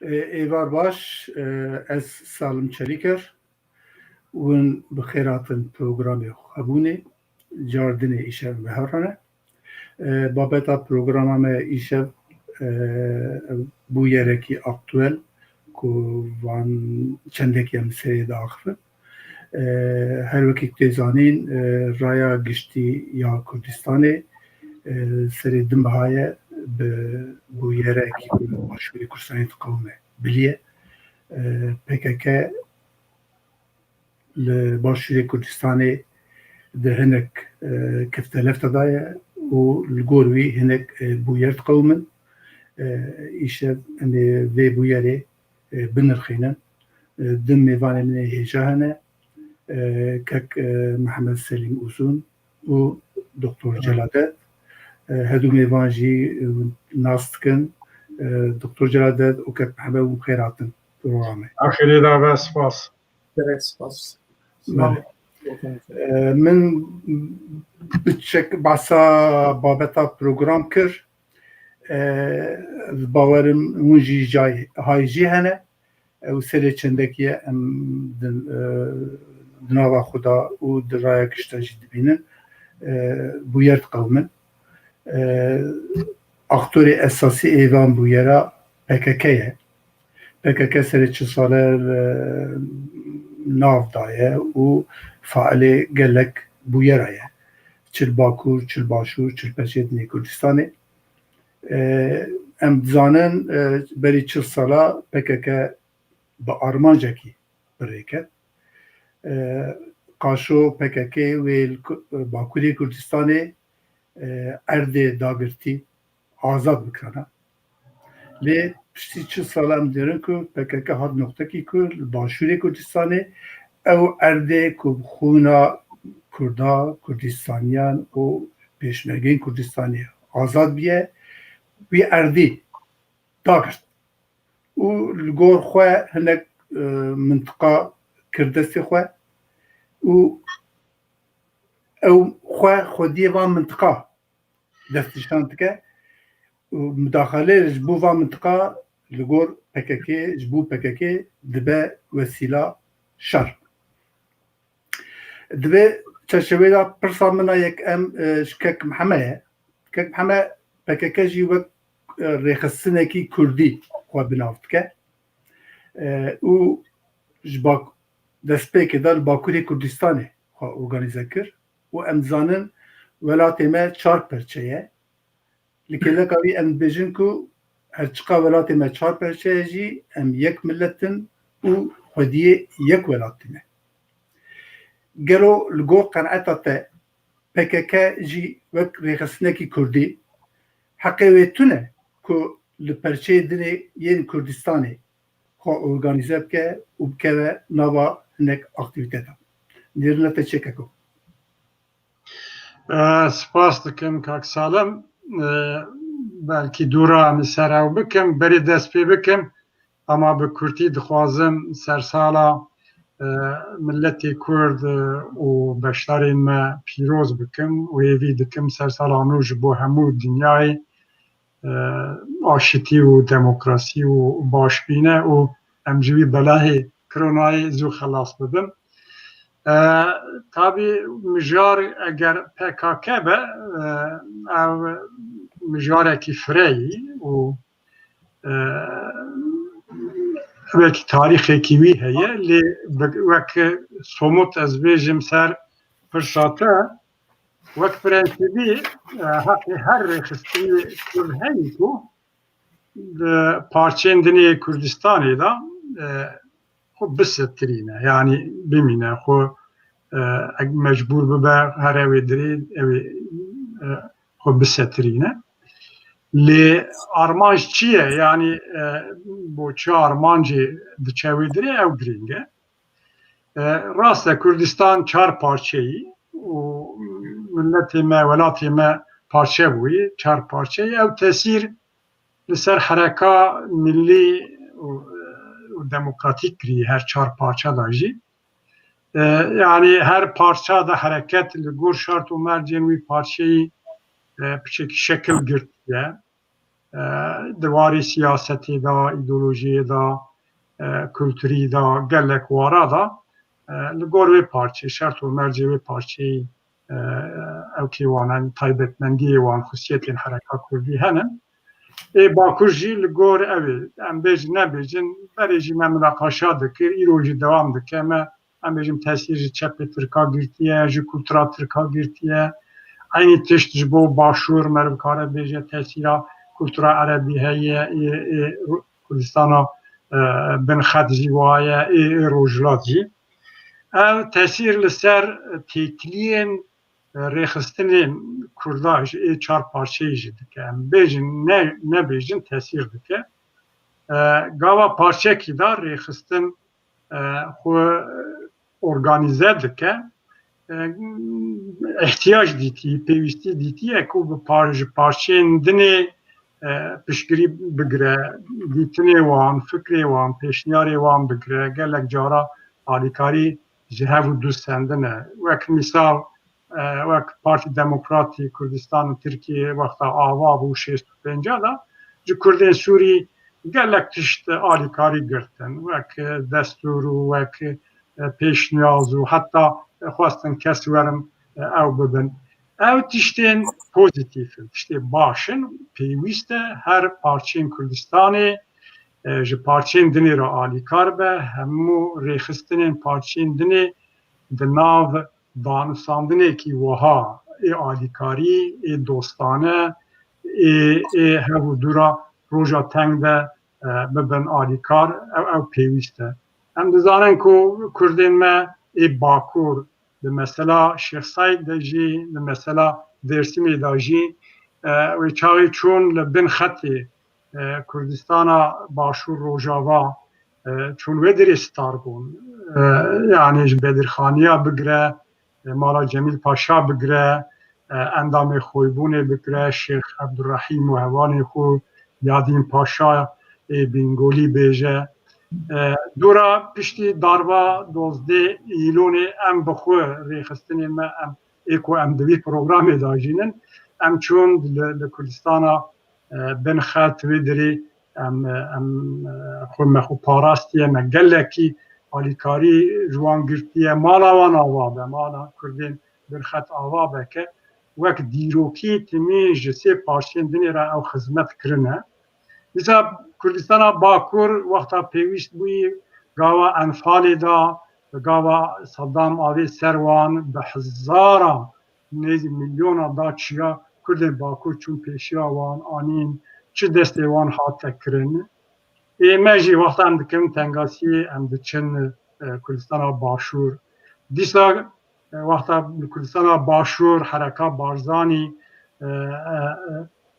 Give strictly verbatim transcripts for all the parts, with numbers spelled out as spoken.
Ê, êvar baş, e, ez Salim Çelîker. Win bi xêr hatin programê xwebûnê. Cardinê îşev me herane. E, babeta programa me îşev, e, bûyerekî aktuel ku van çendekî em serê diaxivin. E, her wekî ku tê zanîn, e, raya giştî ya Kurdistanê, e, serê du meha ye bi bûyerekî ku li Başûrê Kurdistanê diqewime biliye. E, P K K li Başûrê Kurdistanê di hinek, e, kifte lefte de ye û li gor wî hinek, e, bûyer diqewimin. E, îşev em ê vê bûyerê, e, binirxînin. E, du mêvanê min ê hêja hene. E, kek, e, Mihemed Selîm Uzun û Doktor Celadet. E, herdû mêvan jî, e, nas dikin. E, Doktor Celadet û kek Mihemed, hûn xêr hatin programê. Axirê da ve spas. Gerek spas. Belê. E, min bi çek behsa babeta program kir. E, ez bawerim hûn jî cay hay jî hene. Ew serê çendekî ye em di, e, di nava xwe de û di raya gişta jî dibînin. E, bûyer diqewimin. E, aktorê esasî ê van bûyera P K K ye. P K K serê çil sale, e, nav daye û failê gelek bûyera ye. Çil Bakur, çil Başûr, çil perçê dinê Kurdistanê. E, em dizanin, e, berî çil sala P K K bi armancekî bi rê ket. E, qaşo P K K wê li Ku-, Bakurê Kurdistanê, e, erdê dagirtî azad bikirana. Lê piştî çil sala em dêrin ku P K K hat noqtekî ku li Başûrê Kurdistanê ew erdê ku bi xûna Kurda, Kurdistaniyan û pêşmergeyên Kurdistanê azad biye, wî erdî dagirt û li gor xwe hinek, e, mintiqa kir destê xwe û ew xwe xwediyê van mintiqa destnîşan dike û mudaxaleyê ji bo van mintiqa li gor P K K, ji bo P K K dibe wesîla şer. Di vê çerçeveyê de pirsa min a yek em, e, ji kek Miheme ye. Kek Miheme P K K jî wek, e, rêxistinekî kurdî xwe bi nav dike. E, û ji bak-, destpêkê de li Bakurê Kurdistanê xwe organîze kir û em dizanin welatê me çar perçe ye. Li kêleka wî em dibêjin ku her çiqa welatê me çar perçe ye jî em yek milet in û xwediyê yek welatî ne. Gelo li gor qenaeta te P K K jî wek rêxistinekî kurdî heqê wê tune ku li perçeyê dinê yên Kurdistanê xwe organîze bike û bikeve nava hinek aktîvîtetan? Nêrîna te çi ye keko? E, spas dikim kak Salim. E, belkî dû ra em li ser ew bikim. Berê dest pê bikim, ama bi kurtî dixwazim sersala, e, miletê Kurd, e, û beşdarên me pîroz bikim û hêvî dikim sersala nû ji bo hemû dinyayê, e, aşitî û demokrasî û baş bîne û em ji wî belahê koronayê zû xelas bibin. E, tabî mijar eger P K K be, e, ev mijarekî fireyî û, e, wekî tarîxekî wî heye, lê bi-, wek somut ez bêjim ser pirsa te, wek prensîbî, e, heqê her rêxistinê Kurd heye ku di parçeyên din ê Kurdistanê de, e, xwe bisetirîne, yanî bimîne, xwe, e, eg mecbûr bibe here wê dirê, ew ê, e, xwe bisetirîne. Lê armanc çi ye? Yanî, e, bo çi armancê diçe wê dirê, ew girîng e. E, rast e, Kurdistan çar parçeyî û miletê me, welatê me parçe bûyî, çar parçeyî. Ew tesîr li ser hereka millî û, û demokratîk kirî her çar parça de jî. E, yanî her parça de hereket li gor şart û mercên wî parçeyî, e, piçekî şekil girtiye. e, di warê siyasetê de, îdeolojiyê de, e, kulturî de, gelek wara de, e, li gor wê parçê, şert û mercê wê parçeyê, e, ew kê wan in, taybetmendiyê wan, xusiyetên hereka kurdî hene. Ê Bakur jî li gor ew ê, em bêjin nebêjin, berê jî me minaqaşa dikir, îro jî dewam dike. Me, em bêjin, tesîr ji çepê tirka girtiye, ji kultura tirka girtiye. Eynî tişt ji bo başûr, meriv kare bêje tesîra kultura erebî heye, ê, ê Ru-, Kurdistana, e, bin xet jî waye, ê, ê rojhilat jî. Ev tesîr li ser têkiliyên, e, rêxistinên Kurda ji ê çar parçeyê jî dike. Em bêjin, ne, nebêjin tesîr dike. E, gava parçekî de rêxistin, e, xwe organîze dike. E, ihtiyac dîtî, pêwîstî dîtî ye ku bi par-, ji parçeyên dinê, e, piştgirî bigire, dîtinê wan, fikrê wan, pêşniyarê wan bigire. Gelek cara alîkarî ji hev û du sendine. Wek mîsal, e, wek Partî Demokratî Kurdistan û Tirkiye wexta ava bû şêst û pênc de, ji Kurdên Sûrî gelek tişt alîkarî girtin. Wek destûr û wek, e, pêşniyaz û heta xwestin kes werin, e, ew bibin. Ew tiştên pozîtîf in, tiştê baş in, pêwîst e her parçeyên Kurdistanê, e, ji parçeyên dinê re alîkar be, hemû rêxistinên parçeyên dinê di nav danûstandinekî wiha ê alîkarî, ê dostane, ê, ê hev û dû re roja teng de, e, bibin alîkar, ew, ew pêwîst e. Em dizanin ku Kurdên me ê Bakur, di mesela Şêx Seîd de jî, di mesela Dêrsimê de jî, e, wê çaxê çûn li bin xetê, e, Kurdistana Başûr Rojava, e, çûn wê dirê star bûn. E, yanî ji Bedirxaniya bigire, e, mala Cemîl Paşa bigire, e, endamê Xoybûnê bigire, Şêx Ebdurrehîm û hevalên xwe, Yadîn Paşa ê Bîngolî bêje. E, dora piştî darba dozdeh Îlonê em bi xwe rêxistinên me, em ê ku em di vî programê de jî nin, em çûn li, li Kurdistana, e, bin xet wê dirê em, em, e, xwe me xwe parastiye, me gelekî alîkarî ji wan girtiye, mala wan ava be, mala Kurdên bin xet ava be ke wek dîrokî timî ji sê parçeyên dinê re ew xizmet kirine. Dîsa Kurdistana Bakur wexta pêwîst bûyî gava Enfalê de, gava Saddam avê ser wan, bi hezara, nêzî milyona da çiya Kurdên Bakur çûn pêşiya wan, anîn çi destê wan hate kirin. Ê me jî wexta em dikin tengasiyê, em diçin, e, Kurdistana Başûr. Dîsa, e, wexta li Kurdistana Başûr hereka Barzanî, e, e, e,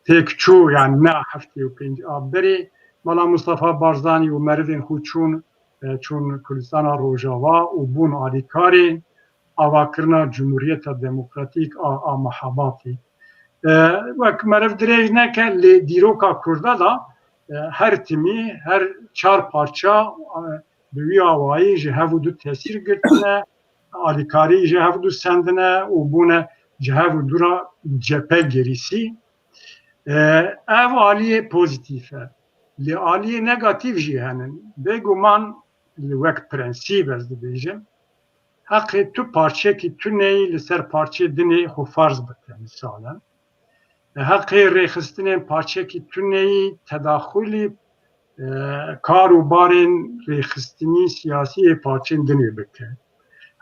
têk çû, yani ne heftê û pênc a berê, Mala Mustafa Barzanî û merivên xwe çûn, e, çûn Kurdistana Rojava û bûn alîkarê avakirina Cumhuriyeta Demokratîk a, a Mehabatê. E, wek meriv dirêj neke, lê dîroka Kurda da, e, her timî, her çar parça, e, bi wî awayî ji hev û du tesîr girtine, alîkarî ji hev û du sendine û bûne ji hev û du re cephe gerîsî. E, ev aliyê pozîtîf e. Lê aliyê negatîf jî henin. Bêguman li wek prensîb ez dibêjim, heqê tu parçekî tuneyî li ser parçeyê dinê xwe farz bike, misalen. Heqê rêxistinên parçekî tuneyî tedaxulî, e, kar û barên rêxistinî siyasî yê parçeyên dinê bike.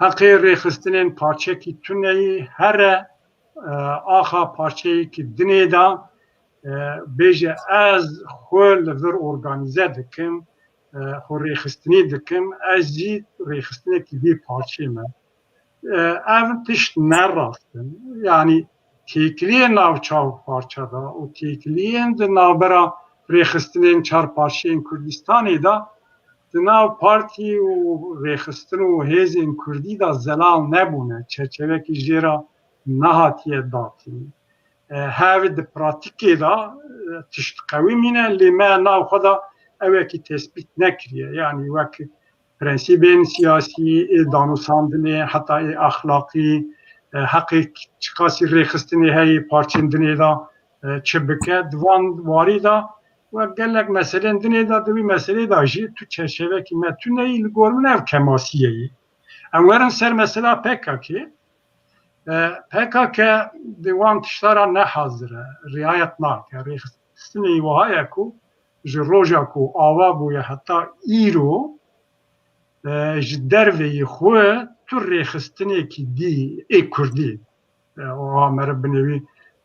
Heqê rêxistinên parçekî tuneyî here, e, axa parçeyekî dinê de, e, bêje, ez xwe li vir organîze dikim, e, xwe rêxistinî dikim, ez jî rêxistinekî vî parçeyê me. E, ev tişt ne rast in. Yanî têkiliyên nav çar parça de û têkiliyên di navbera rêxistinên çar parçeyên Kurdistanê de di nav partî û rêxistin û hêzên kurdî de zelal nebûne, çerçevekî jê re nehatiye datîn. E, hev di pratîkê de, e, tişt qewimîne, lê me nav xwe de ewekî tespît nekiriye. Yanî wek prensîbên siyasî, ê danûsandinê, heta ê exlaqî, e, heqê çiqasî rêxistinê heye parçên dinê de, e, çi bike. Di van warî de we gelek meselên dinê de, di wî meselê de jî tu çerçevekî me tune yî, li gor min ev kemasiyê yî. Em werin ser mesela P K K. E, P K K di wan tişta re ne hazir e, riayet nake. Rêxistinê wiha ye ku ji roja ku ava bûye heta îro, e, ji derveyî xwe tu rêxistinekî dî ê kurdî, e, û meriv binêrî,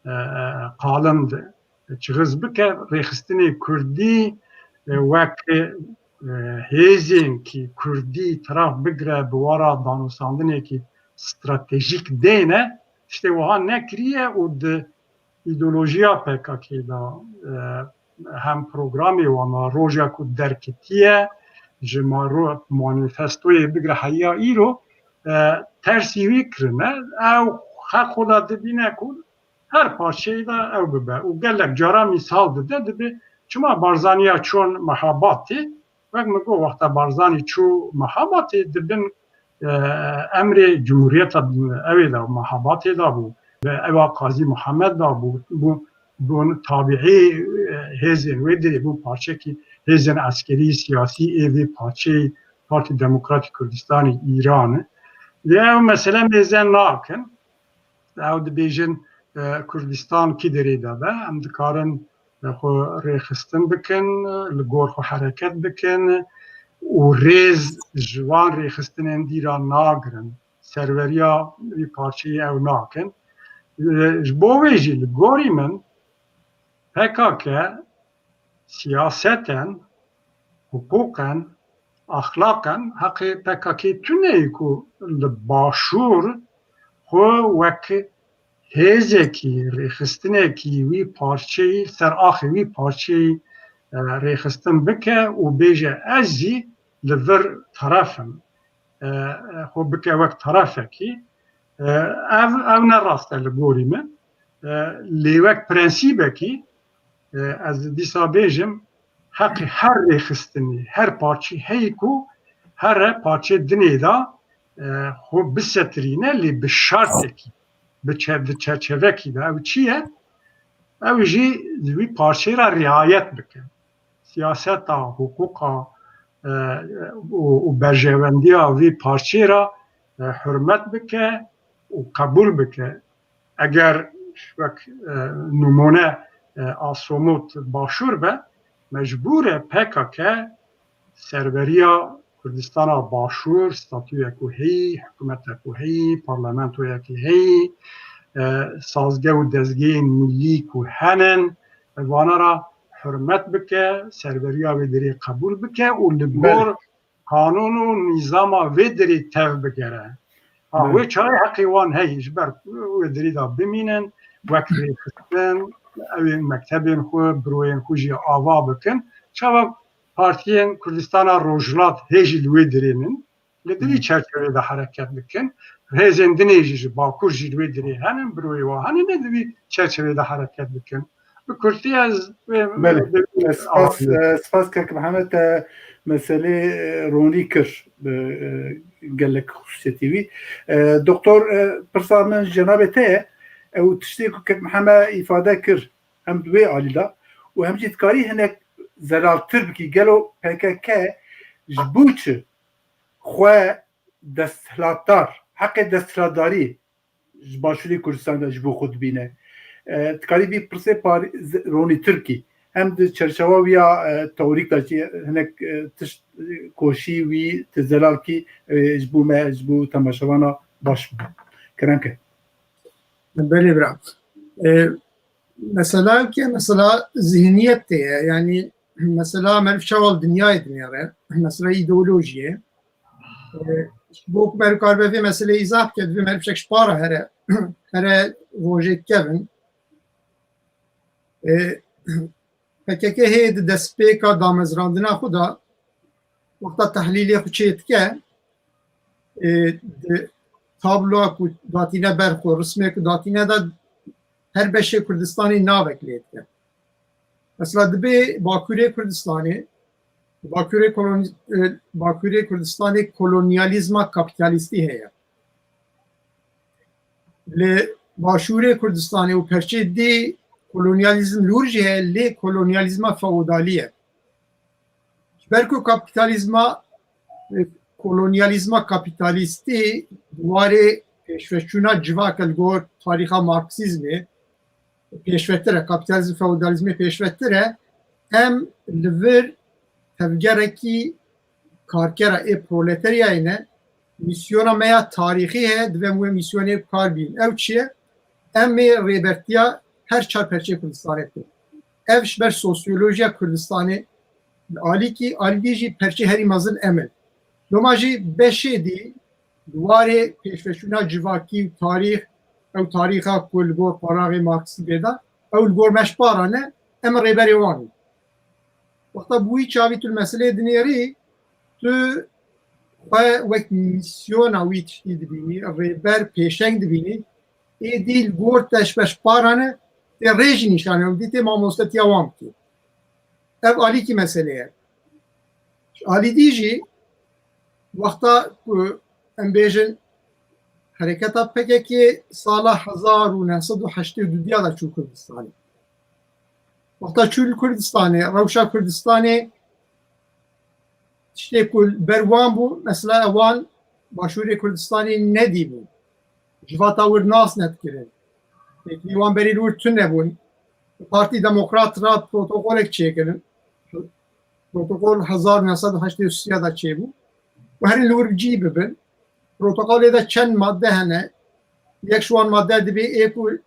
e, e, qalin de çixiz bike, rêxistinê kurdî, e, wek, e, hêzên kî kurdî tiraf bigire, bi wara danûstandinekî stratejîk dêne, tiştê wiha nekiriye û di îdeolojiya P K K de, e, hem programê wan a, roja ku derketiye, ji ma-, ro-, manîfestoyê bigire heya îro, e, tersî wî kirine. Ew xwe xwe de dibîne ku her parçeyê de ew bibe. Û gelek cara mîsal dide, dibe çima Barzaniya çûn Mehabatê, wek min got, wexta Barzanî çû Mehabatê, di bin, e, emrê Cumhuriyeta ew ê de, Mehabatê de bû. Ve ewa Qazî Muhammed de bû, bû, bûn tabiî, e, hêzên wê derê, bûn parçekî hêzên eskerî, siyasî ê vê parçeyê Partî Demokratîk Kurdistanê Îranê. Lê ew mesele mêze nakin. Ew dibêjin, e, Kurdistan kî derê de be, em dikarin, e, xwe rêxistin bikin, li gor xwe hereket bikin û rêz ji wan rêxistinên dî re nagirin. Serveriya vî parçeyê ew nakin. E, ji bo wê jî li gorî min P K K siyaseten, hiqûqen, axlaqen heqê P K K tune ye ku li başûr xwe wek hêzekî, rêxistinekî wî parçeyî, ser axê wî parçeyî, e, rêxistin bike û bêje, ez jî li vir teref im. E, e, xwe bike wek terefekî. E, ev, ev ne rast e li gorî min. E, lê wek prensîbekî, e, ez dîsa bêjim, heqê her rêxistinî, her parçî heyî ku here parçê dinê de, e, xwe bisetirîne, lê bi şartekî, bi çe-, di çerçevekî de. Ew çi ye? Ew jî di wî parçeyê re riayet bike. Siyaseta, hiqûqa, e, û, û berjewendiya vî parçeyê re, e, hurmet bike û qebûl bike. Eger wek, e, nimûne, e, a somût başûr be, mecbûr e P K K serveriya Kurdistana Başûr, statuyek ku heyî, hikûmetek ku heyî, parlamentoyekî heyî, e, sazge û dezgehên milî ku henin, vana re hurmet bike, serveriya wê derê qebûl bike û li Belê. gor qanûn û nîzama vê derê tev bigere. Ha, Belê. wê çaxê heqê wan heye ji ber wê derê de bimînin, wek rêxistin, ew ên mektebên xwe, biroyên xwe jî ava bikin. Çawa partiyên Kurdistana Rojhilat hê jî li wê derê nin, li di vî Hmm. çerçevê de hereket bikin. Hêzên dinê jî ji Bakur jî li wê derê henin, biroyê wa henin, ne di vî çerçevê de hereket bikin. Bi kurtî ez wê Belê. Spas, e, spas kek Mihemed, te meselê, e, ronî kir bi, e, gelek xusûsiyetî wî. E, doktor, e, pirsa min ji cenabê te ye. Ew tiştê ku kek Mihemed îfade kir, hem di wê alî de û hem jî dikarî hinek zelaltir bikî. Gelo P K K ji bo çi xwe desthilatdar, heqê desthilatdarî ji Başûrê Kurdistanê de ji bo xwe dibîne? E, dikarî vî pirsê parî-, z-, ronîtir bikî. Hem di çerçewa wî ya, e, teorîk de jî hinek, e, tişt, e, koşî wî ti zelal kî, e, ji bo me, ji bo temaşevana baş bibe. Kerem ke. Belê bira. E, mesela ki, mesela zihniyet de ye. Yani mesela meriv çawa li dinyayê dinêre. Mesela ideolojiyê. E, ji bo ku meriv karibe vê meseleyê îzah bike, divê meriv şek ji para here, here rojê kevin. E, P K K hê di destpêka damezrandina xwe de, wexta tehlîlê xwe çê dike, e, di tabloya ku datîne ber xwe, rismê ku datîne de her beşê Kurdistanê navek lê dike. Mesela dibê Bakurê Kurdistanê, Bakurê kolon-, e, Bakurê Kurdistanê kolonyalîzma kapîtalîstî heye. Li Başûrê Kurdistanê û perçê dî kolonyalîzm li wir jî heye, lê kolonyalîzma feodalî ye. Ji ber ku kapîtalîzma, e, kolonyalîzma kapîtalîstî di warê pêşveçûna civaka li gor tarîxa Marksîzmê pêşvetir e, kapîtalîzm feodalîzmê pêşvetir e, em li vir tevgerekî karkera ê proleteryayê ne, mîsyona me ya tarîxî heye, divê em wê mîsyonê bi kar bînin. Ew çi ye? Em ê rêbertiya her çar perçeyê Kurdistanê bikin. Ev ji ber sosyolojiya Kurdistanê li alîkî, alîdî jî perçê herî mezin em in. Loma jî beşê dî di warê pêşveçûna civakî û tarîx, ew tarîxa ku li gor paraxê Marksî bê de, ew li gor me ji para ne, em rêberê wan in. Wexta bi wî çavî tu li meseleyê dinêrî, tu xwe wek mîsyona wî tiştî dibînî, rêber pêşeng dibînî, êdî li gor te ji beş para ne, tê rê jî nîşanê wan bidî, tê mamostetiya wan bikî. Ev alîkî mesele ye. Ji alî dî jî wexta ku em bêjin hereketa P K K sala hezar û neh sed û heştê û du diya de çû Kurdistanê. Wexta çû li Kurdistanê, rewşa Kurdistanê tiştê ku ber wan bû, mesela wan Başûrê Kurdistanê nedîbû. Civata wir nas nedikirin. Têkilî wan berî li wir tune bûn. Partî Demokrat re protokolek çêkirin. Protokol hezar neh sed û heştê û sê de çêbû. Û herin li wir bi cî bibin. Protokolê de çend madde hene. Yek ji wan madde dibê ê ku li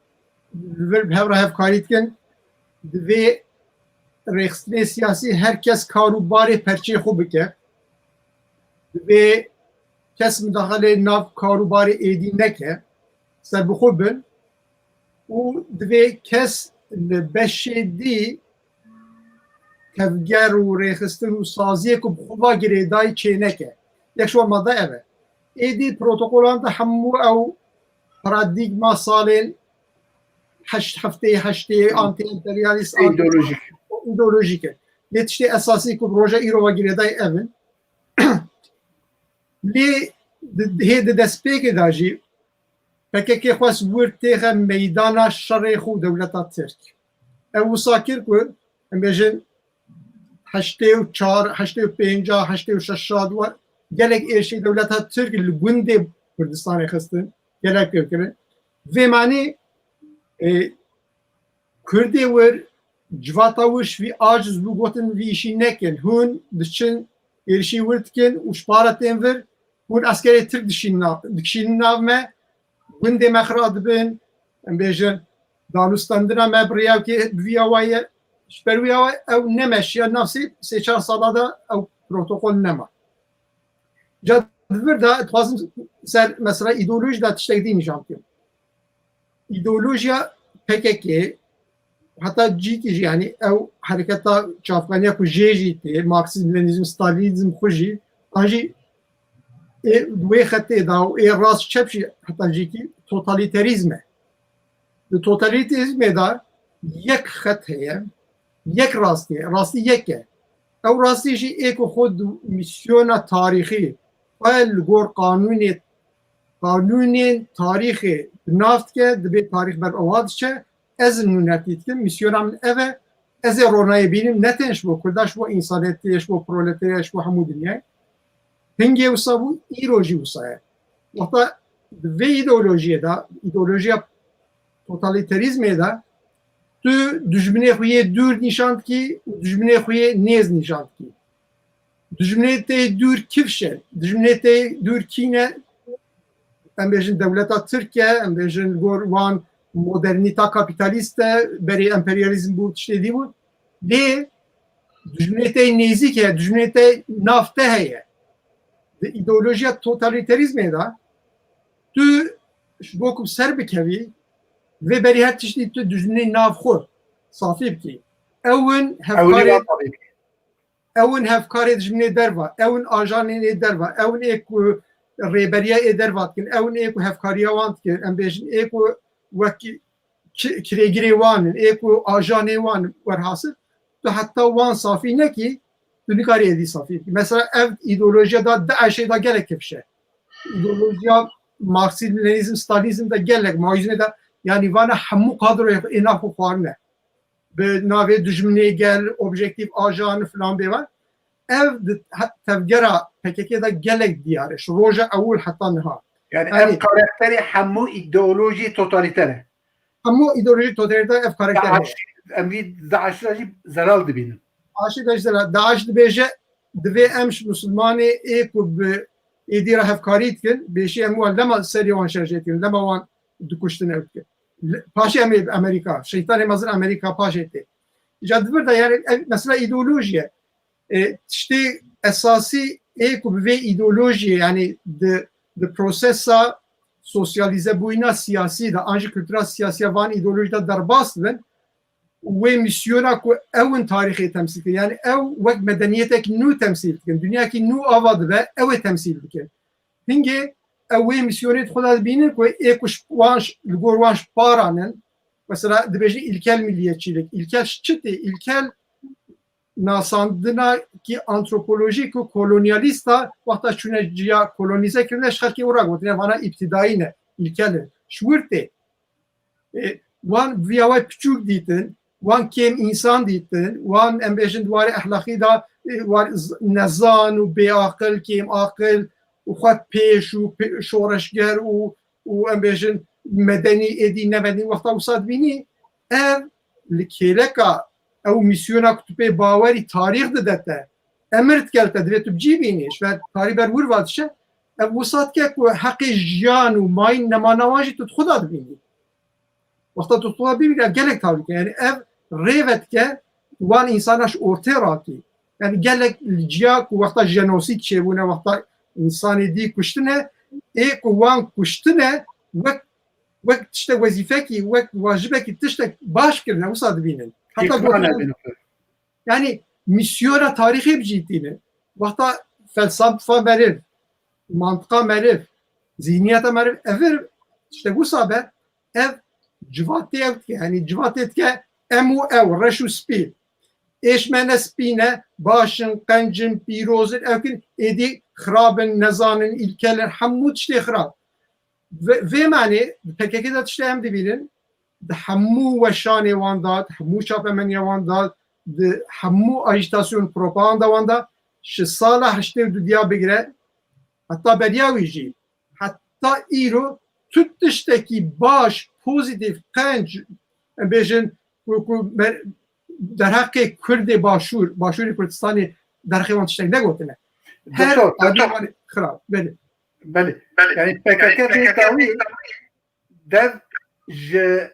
vir bi hev re hevkarî dikin, divê rêxistinê siyasî her kes kar û barê perçeyê xwe bike. Divê kes midaxilê nav kar û barê êdî neke, serbixwe bin û divê kes li beşê dî tevger û rêxistin û saziyê ku bi xwe va girêdayî çêneke. Yek ji wan madde ev e. Êdî protokolan de hemû ew paradîgma salên heşt heftê heştê, anti-emperyalîst, anti- Îdeolojik. Îdeolojik in. Lê tiştê esasî ku bi roja îro ve girêdayî ev in. Lê di, hê di destpêkê de jî P K K xwest wir têxe meydana şerê xwe û dewleta Tirk. Ew wisa kir ku, em bêjin, heştê û çar, heştê û pênc, heştê û şeş de gelek êrişê dewleta Tirk li gundê Kurdistanê xistin, gelek kirin. Vê manî, e, Kurdê wir, civata wir ji vî aciz bû, gotin vî îşî nekin. Hûn diçin êrişî wir dikin û ji para tên vir hûn eskerê Tirk dişînin nav, dikişînin nav me, gundê me xira dibin, em bêjin, danûstandina me bi rêya wekî bi vî awayî ye. Ji ber wî awa ew nemeşiya nav sê, sê çar sala de ew protokol nema. Ca di vir de dixwazim ser mesela îdeolojî de tiştek dî nîşan bidim. Îdeolojiya P K K, heta cîkî jî, yanî ew hereketa çavkaniya ku jê jî tê, Marksîzm, Lenînîzm, Stalînîzm xwe jî, an jî ê wê xetê de û ê rast çep jî heta cîkî totalîterîzm e. Di totalîterîzmê de yek xet heye, yek rastî ye, rastî yek e. Ew rastî jî ê ku xwe di mîsyona tarîxî xwe li gor qanûnê, qanûnên tarîxê bi nav dike, dibê tarîx ber ewa diçe, ez nûnertî dikim, mîsyona min ev e, ez ê ronayê bînim, ne tên ji bo Kurda, ji bo însaniyetê, ji bo proleterya, ji bo hemû dinyayê. Hingê wisa bû, îro jî wisa ye. Wexta di vê îdeolojiyê de, îdeolojiya totalîterîzmê de, tu dijminê xwe yê dûr nîşan dikî û dijminê xwe yê nêz nîşan dikî. Dijminê te yê dûr kifş e, dijminê te yê dûr kî ne? Em bêjin dewleta Tirk e, em bêjin li gor wan modernîta kapîtalîst e, berê emperyalîzm bû, tiştê dî bû. Lê dijminê te yê nêzîk e, dijminê te nav te heye. Di îdeolojiya totalîterîzmê de tu ji bo ku bi ser bikevî, vê berî her tiştî tu dijminê nav xwe safî bikî. Ew in Ewilî hevkarê, wan tabii ki. Ew in hevkarê dijminê derva, ew in ajanên ê derva, ew in ê ku rêberiya ê derva dikin, ew in ê ku hevkariya wan dikin, em bêjin ê ku wek ki-, kirêgirê wan in, ê ku ajanê wan in, werhasil, tu heta wan safî nekî, tu nikarî êdî safî bikî. Mesela ev îdeolojiya da DAIŞê de gelek kifş e. Îdeolojiya Marksîzm, Lenîzm, Stalîzm de gelek, Maoîzmê de, yanî vana hemû kadroyê ê nav xwe xwarine. bi navê dijminê gel, objektîf ajan filan bêvan. Ev di he-, tevgera P K K de gelek diyar e. Ji roja ewil heta niha. Yani, yani ev karakterê hemû ideolojî totalîter e. Hemû ideolojî totalîter ev karakter heye. DAIŞ, em vî DAIŞ jî zelal dibînin. DAIŞ de zelal. DAIŞ dibêje, divê em ji Musulmanê ê ku bi êdî re hevkarî dikin, bêşî em wan lema serê wan şerjê dikin, lema wan dikuştin ew dikin. Paşê em ê bi Amerîka, şeytanê mezin Amerîka paşê tê. Îca di vir de, yani, ev mesela îdeolojî ye. E, tiştê esasî ê ku bi vê îdeolojiyê, yani di, di prosesa sosyalîze bûyîna siyasî de, an jî kultura siyasî ya van îdeolojî de derbas dibin, wê mîsyona ku ew in tarîxê temsîl dikin. Yani ew wek medeniyetek nû temsîl dikin. Dinyakî nû ava dibe, ew ê temsîl dikin. Hingê ew wê mîsyonê di xwe de dibînin ku ê ku wan li gor wan ji paran in, mesela dibêjin ilkel milliyetçilik, ilkel ji çi tê? İlkel nasandinakî antropolojîk û kolonyalîsta wexta çûne ciya kolonîze kirine ji xelkê û re gotine vana îbtidayî ne, ilkel in. Ji wir tê. E, wan viya wê piçûk dîtin, wan kêm însan dîtin, wan em bêjin di warê ehlaqî de, e, war z-, nezan û bêaqil, kêm aqil û xwe pêş û pê-, şoreşger û, û em bêjin medenî, êdî nemedenî wexta wisa dibînî, ev li kêleka ew mîsyona ku tu pê bawerî tarîx dide te, emir dike li te, divê tu bi cî bînî, ji ber tarî ber wir va dişe, ev wisa dike ku heqê jiyan û mayîn nemana wan jî tu di xwe de dibînî. Wexta tu xwe bibîne, gelek tavî dike. Yani ev rê vedike wan însana ji ortê rakî. Yani gelek li ciya ku wexta jenosîd çêbûne, wexta însanê dî kuştine, ê ku wan kuştine wek, wek tiştek wezîfekî, wek wajibekî tiştek baş kirine, wisa dibînin. Heta gotin, yani mîsyona tarîxê bi cî tîne. Wexta felsefa meriv, mantiqa meriv, zihniyeta meriv, evir tiştek wisa be, ev civatê ew dike, yani civatê dike em û ew, reş û spî. Êş me ne spî ne, baş in, qenc in, pîroz in, ew kin êdî xirab in, nezan in, îlkel in, hemû tiştê xirab. Vê, vê manê di P K K de tiştê em dibînin, di hemû weşanê wan de, di hemû çapemeniya wan de, di hemû ajîtasyon propaganda wan de, ji sala heştê û dudiya bigire, heta beriya wî jî, heta îro tu tiştekî baş, pozîtîf, qenc, em bêjin, ku, ku mer-, derheqê Kurdê Başûr, Başûrê Kurdistanê derheqê wan tiştek negotine. Her Doktor, adî doktor. Wan xirab. Belê. Belê. Belê. Yani P K K vê dawî dev ji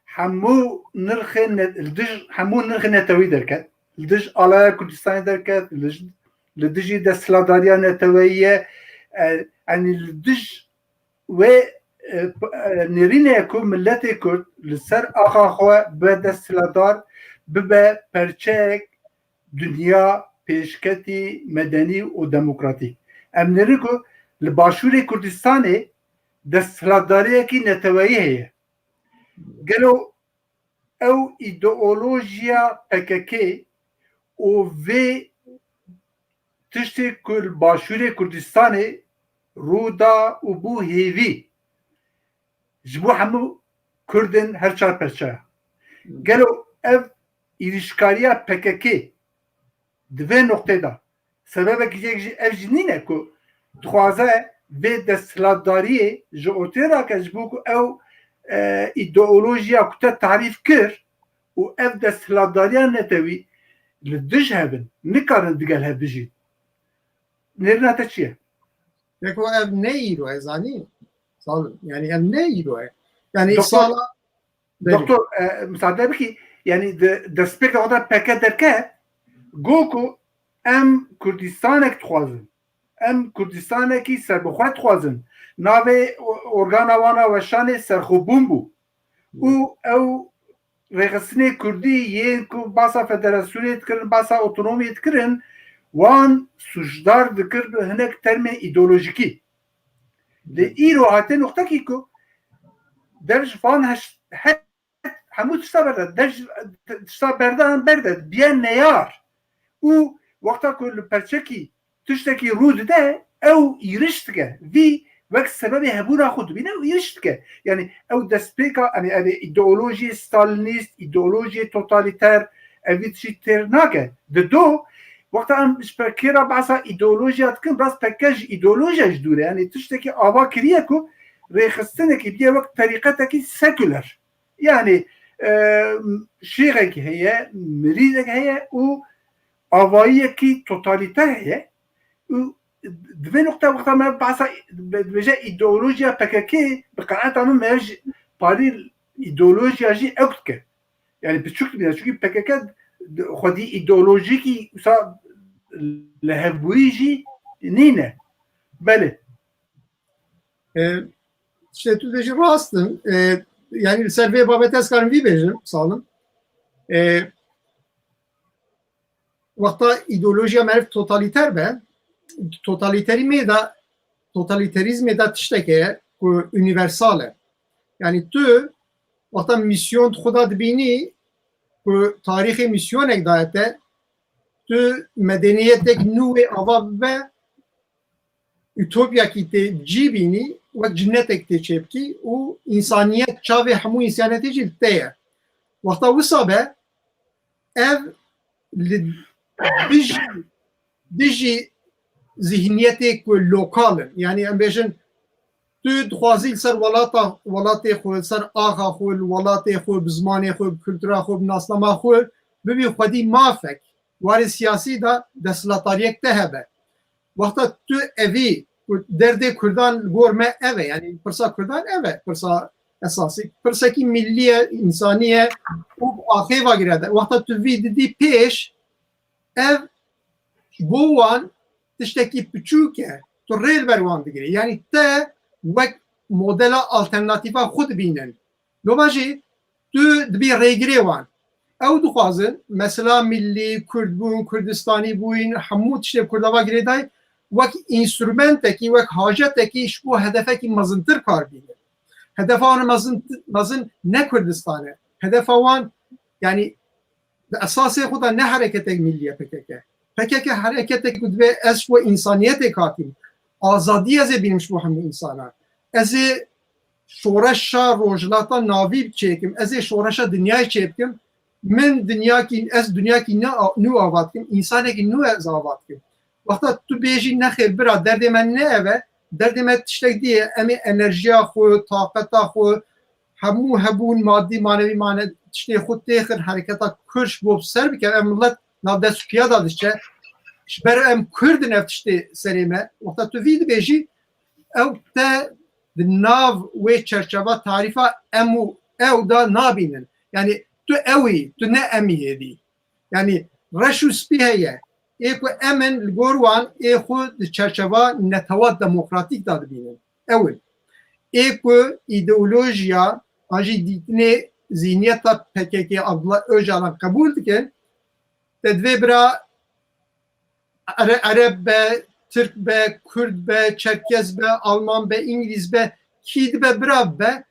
hemû nirxê ne-, li dij hemû nirxê neteweyî derket. Li dij alaya Kurdistanê derket, li, li dijî desthilatdariya neteweyî ye. E, yani li dij wê, e, p-, e, nêrîne ku miletê Kurd li ser axa xwe bibe desthilatdar, bibe perçeyek dinya pêşketî, medenî û demokratîk. Em nêrin ku li Başûrê Kurdistanê desthilatdariyekî neteweyî heye. Gelo ew îdeolojiya P K K û vê tiştê ku li Başûrê Kurdistanê rû da û bû hêvî ji bo hemû Kurdên her çar perçeya. Gelo ev êrîşkariya P K K di vê noqtê de sebebekî yek jî ev jî nîne ku dixwaze vê desthilatdariyê ji ortê rake, ji bo ku ew, e, îdeolojiya ku te tarîf kir û ev desthilatdariya netewî li dij hev in, nikarin digel hev bijîn. Nêrina te çi ye? Pêko ev ne îro, ez zanî. Sal, yani ev ne îro ye. Yani Doktor, sala Belê. Doktor, e, misade bikî, yani di destpêka xwe de P K K derket, got ku em Kurdistanek dixwazin. Em Kurdistanekî serbixwe dixwazin. Navê o-, organa wana weşanê serxwebûn bû. Û ew rêxistinê Kurdî yên ku basa federasyonê dikirin, basa otonomiyê dikirin, wan sûcdar dikir bi hinek termên îdeolojikî. Lê îro hate noqtekî ku dev ji van heş-, her hemû tişta berde, dev ji tişta berdan berde, biye neyar. Û wexta ku li perçekî tiştekî rû dide, ew îriş dike. Vî wek sebebê hebûna xwe dibîne û îş dike. Yani ew destpêka, yani ev ê îdeolojiyê stalînîst, îdeolojiyê totalîter, ev ê tiştî têr nake. Di do, wexta em ji pekê re behsa îdeolojiya dikin, rast peke ji îdeolojiya jî dûr e. Yani tiştekî ava kiriye ku rêxistinekî bîye wek terîqetekî sekuler. Yani, e, şêxek heye, mirîzek heye û avayiyekî totalîter heye û di vê nuqte wexta me behsa, dibêje îdeolojiya P K K, bi qenaeta min me ji parî îdeolojiya jî ew dike. Yani biçûk dibîne. Çünkü P K K xwedî îdeolojikî wisa li hevbûyî jî nîne. Belê. E, işte tu de jî rast in. E, yani li ser vê babetê ez karim vî bêjim, Salim. E, wexta îdeolojiya meriv totalîter be, totalîterîmê de, totalîterîzmê de tiştek heye ku unîversal e. Yani tu wexta misyon di xwe de dibînî ku tarîxê misyonek daye te, tu medeniyetek nû wê ava bibe, utopyakî tê cî bînî, wek cinnetek tê çêbikî û însaniyet çavê hemû însaniyetê jî li te ye. Wexta wisa be, ev li dijî, dijî zihniyetê ku lokal in. Yani em bêjin, tu dixwazî li ser welata, welatê xwe, li ser axa xwe, li welatê xwe, bi zimanê xwe, bi kultura xwe, bi nasnama xwe, bibî xwedî mafek, warê siyasî de desthilatdariyek te hebe. Wexta tu evî, ku derdê Kurdan li gor me ev e, yani pirsa Kurdan ev e, pirsa esasî, pirsekî millî ye, însanî ye û bi axê ve girêdayî. Wexta tu vî didî pêş, ev ji bo wan tiştekî piçûk e, tu rê li ber wan digirî. Yani te wek modela alternatîfa xwe dibînin. Loma jî tu dibî rêgirê wan. Ew dixwazin mesela millî, kurdbûn, kurdistanî bûyîn, hemû tiştê Kurda va girêdayî wek înstrumentekî, wek hacetekî ji bo hedefekî mezintir kar bînin. Hedefa wan mezin, mezin ne Kurdistan e. Hedefa wan, yani di esasê xwe de ne hereketek millî ye P K K. P K K hereketek ku dibê ez ji bo însaniyetê kar bikim. Azadî ez ê bînim ji bo hemû însanan. Ez ê şoreşa Rojhilata Navî çêkim, ez ê şoreşa dinyayê çêbikim. Min dinyakî, ez dinyakî nû, nû ava dikim, însanekî nû ez ava dikim. Wexta tu bêjî nexêr bira, derdê me ne ev e, derdê me tiştek dî ye, em ê enerjiya xwe, taqeta xwe, hemû hebûn madî, manevî, mane tiştê xwe têxin, hereketa Kurd ji bo ser bike, ev milet nav dest û piya de diçe. Ji ber em Kurd in ev tiştê serê me. Wexta tu vî dibêjî, ew te di nav wê çerçeva tarîfa em û ew de nabînin. Yani tu ew î, tu ne em î hêdî. Yani reş û spî heye. Ê ku em in li gor wan ê xwe di çerçeva netewa demokratîk de dibînin. Ew in. Ê ku îdeolojiya an jî dîtinê zîhniyeta P K K Abdullah Ocalan qebûl dikin, te divê bira Ere-, Ereb be, Tirk be, Kurd be, Çerkez be, Alman be, Îngilîz be, kî dibe bira be,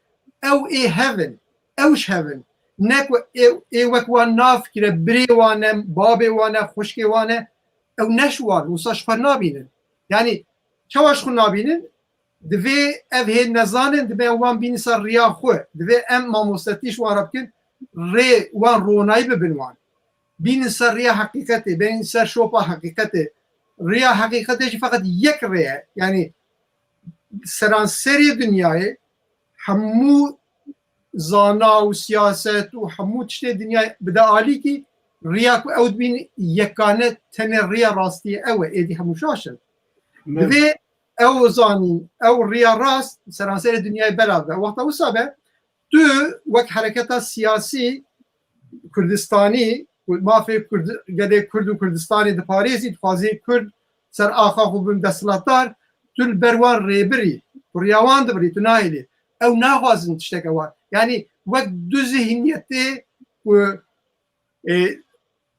ew ê hev in, ew ji hev in. Ne ku ê, ê wek wan nafikire, birê wan e, babê wan e, xwişkê wan e, ew ne ji wan, wisa ji xwe nabînin. Yani çawa ji xwe nabînin? Divê ev hê nezanin, divê wan bînin ser riya xwe. Divê em mamostetî ji wan re bikin, rê wan ronayî bibin wan. Bînin ser riya heqîqetê, bînin ser şopa heqîqetê. Riya heqîqetê jî feqet yek rê ye. Yani seranserê dinyayê hemû zana û siyaset û hemû tiştê dinyayê bide alîkî, riya ku ew dibîn yekane tenê riya rastiyê ew e, êdî hemû şaş in. Divê ew zanîn, ew riya rast seranserê dinyayê belav be. Wexta wisa be, tu wek hereketa siyasî Kurdistanî, mafê Kurd, gelê Kurd û Kurdistanê diparêzî, dixwazî Kurd ser axa xwe bin desthilatdar, tu li ber wan rêbirî, bi riya wan dibirî, tu nahêlî. Ew naxwazin tişteke wan. Yani wek du zihniyetê ku, e,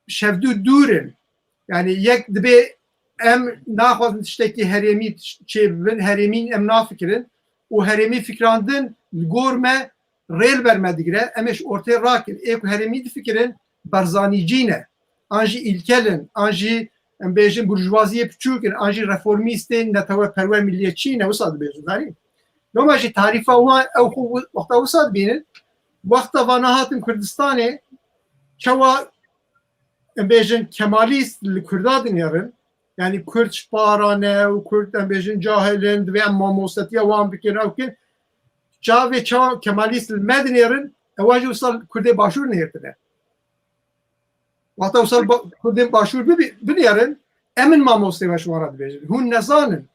şevdû dûr in. Yani yek dibê em naxwazin tiştekî herêmî çêbibin, herêmî em nafikirin û herêmî fikrandin li gor me rê li ber me digire, em ê ji ortê rakin. Ê ku herêmî difikirin, Barzanîcî ne, an jî îlkel in, an jî, em bêjin burjwaziyê piçûk in, an jî reformîstên neteweperwer milliyetçî ne, wisa dibêjin, zanî. Loma jî tarîfa wan ew xwe wi-, wexta wisa dibînin, wexta vana hatin Kurdistanê, çawa em bêjin Kemalîst li Kurda dinêrin, yanî Kurd ji para ne û Kurd em bêjin cahil in, divê em mamostetiya wan bikin, ew bikin. Çavê çawa Kemalîst li me dinêrin, ewa jî wisa Kurdê Başûr nêrtine. Wexta wisa ba-, Kurdên Başûr bibî-, binêrin, em in mamostê me ji wan re dibêjin. Hûn nezanin.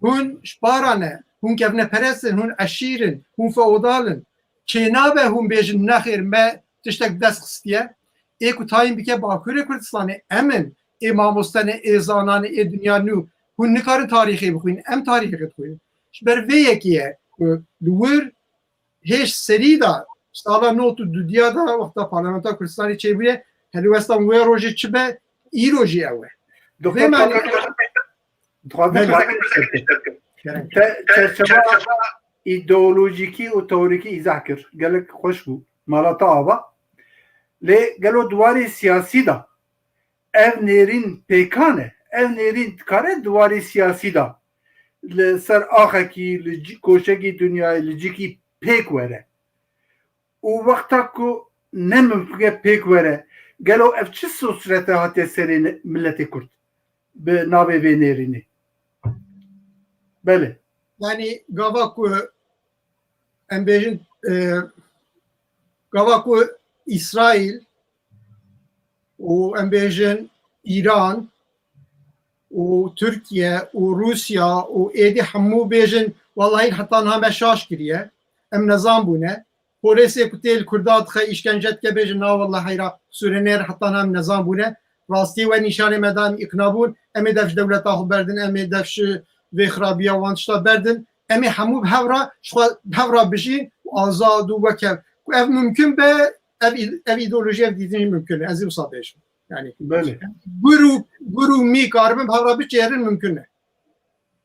Hûn ji para ne. Hûn kevneperest in, hûn eşîr in, hûn feodal in. Çênabe hûn bêjin, nexêr, me tiştek bi dest xistiye. Ê ku tayîn bike Bakurê Kurdistanê, em in. Ê mamoste ne, ê zana ne, ê dinya nû. Hûn nikarin tarîxê bixwînin, em tarîxê dixwînin. Ji ber vê yekê ye ku li wir hêj serî de, sala nod û dudiya de, wexta Parlamentoya Kurdistanê çêbûye, helwestan wê rojê çi be, îro jî ew e. Doktor Vê manî- Dixwazim Belê. Kerem. Te çerçeveya îdeolojîkî û teorîkî îzah kir. Gelek xweş bû. Mala te ava. Lê gelo di warê siyasî de ev nêrîn pêkan e? Ev nêrîn dikare di warê siyasî de li ser axekî, li cî-, koşekî dinyayê, li cîkî pêk were? Û wexta ku ne mimkun e pêk were, gelo ev çi sosrete hatiye serê ne-, miletê Kurd bi navê vê nêrînê? Belê. Yanî gava ku em bêjin, e, gava ku Îsraîl û em bêjin Îran û Tirkiye û Rûsya û êdî hemû bêjin, wellahî heta niha me şaş kiriye. Em nezan bûne. Polêsê ku tê li Kurda dixe, îşkence dike, bêjin, na wallah heyra, sûrenê re heta niha em nezan bûne. Rastî we nîşanê me da, em îqna bûn. Em ê dev ji dewleta xwe berdin, em ê dev ji vê xirabiya wan tişta berdin. Em ê hemû bi hev re, ji xwe bi hev re bijîn û azad û wek hev. Ku ev mimkun be, ev î-, ev îdeolojî, ev dîtin jî mimkun e. Ez ê wisa bêjim. Yanî Belê. gur û, gur û mî karibin bi hev re biçêrin, mimkun e.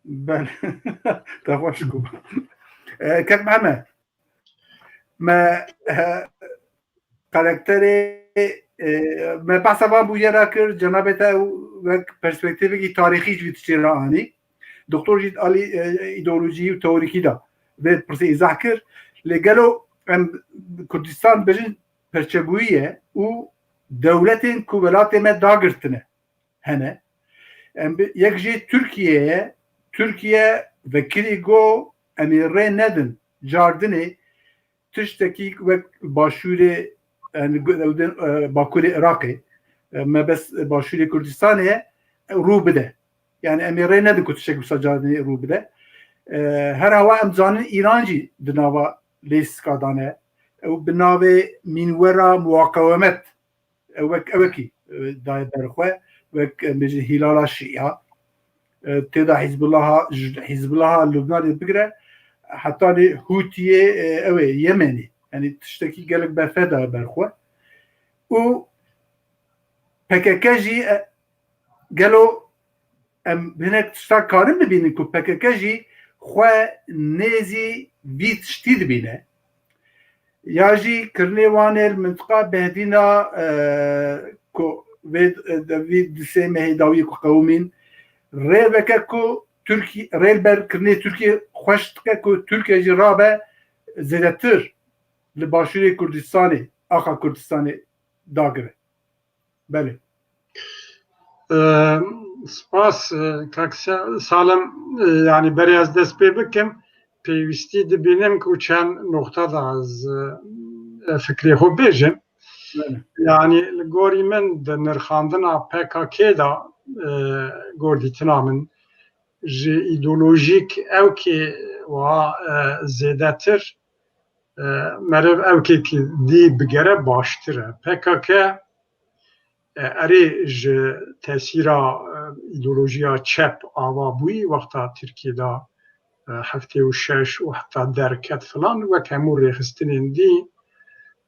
Belê. Te xweş got. E, Kek Mehmet, me, e, karakterê, e, me behsa van bûyera kir, cenabê te ew wek perspektîvekî tarîxî ji vî tiştê re anî. Doktor jî alî, e, îdeolojî û teorîkî de vê pirsê îzah kir. Lê gelo em Kurdistan bêjin perçebûyî ye û dewletên ku welatê me dagirtine hene. Em bi, yek jê Tirkiye ye. Tirkiye vekirî got, em ê rê nedin cardinê tiştekî wek başûrê, yani, gu-, ew din, e, bakurê Iraqê, e, mebest başûrê Kurdistanê ye, e, rû bide. Yani, em ê rê nedin ku tiştek wisa cardinê rû bide. E, her hewa em zanin Îran jî di nava lîstika de ne. Ew bi navê Mînwera Muqawemet, e, wek ewekî, e, daye ber xwe, wek, e, bêjin Hîlala Şîa, e, tê de Hîzbullaha, ji Hîzbullaha Lubnanê bigire, hetanî Hûtiyê, e, ew ê Yemenê. Yanî tiştekî gelek berfireh daye ber xwe. Û P K K jî, e, gelo em hinek tişta karin bibînin ku P K K jî xwe nêzî vî tiştî dibîne? Ya jî kirinê wan ê li mintiqa Behdîna, e, ku vê, e, de vî di sê mehê dawiyê ku qewimîn, rê veke ku Tirkî-, rê li ber kirinê Tirkiye xweş dike ku Tirkiye jî rabe zêdetir li Başûrê Kurdistanê, axa Kurdistanê dagire. Belê. Ee, spas, e, kak Sa-, Salem, e, yani berê ez dest pê bikim, pêwîstî dibînim ku çend noqta da ez, e, fikrê xwe bêjim. Belê. Yani li gorî min di nirxandina P K K de, e, gor dîtina min ji îdeolojîk ew kê wa, e, zêdetir, e, meriv ew kê ki dî bigere baştir e. P K K, e, erê ji tesîra, e, îdeolojiya çep ava bûyî wexta Tirkiye de, e, heftê û şeş û heta derket filan, wek hemû rêxistinên dî,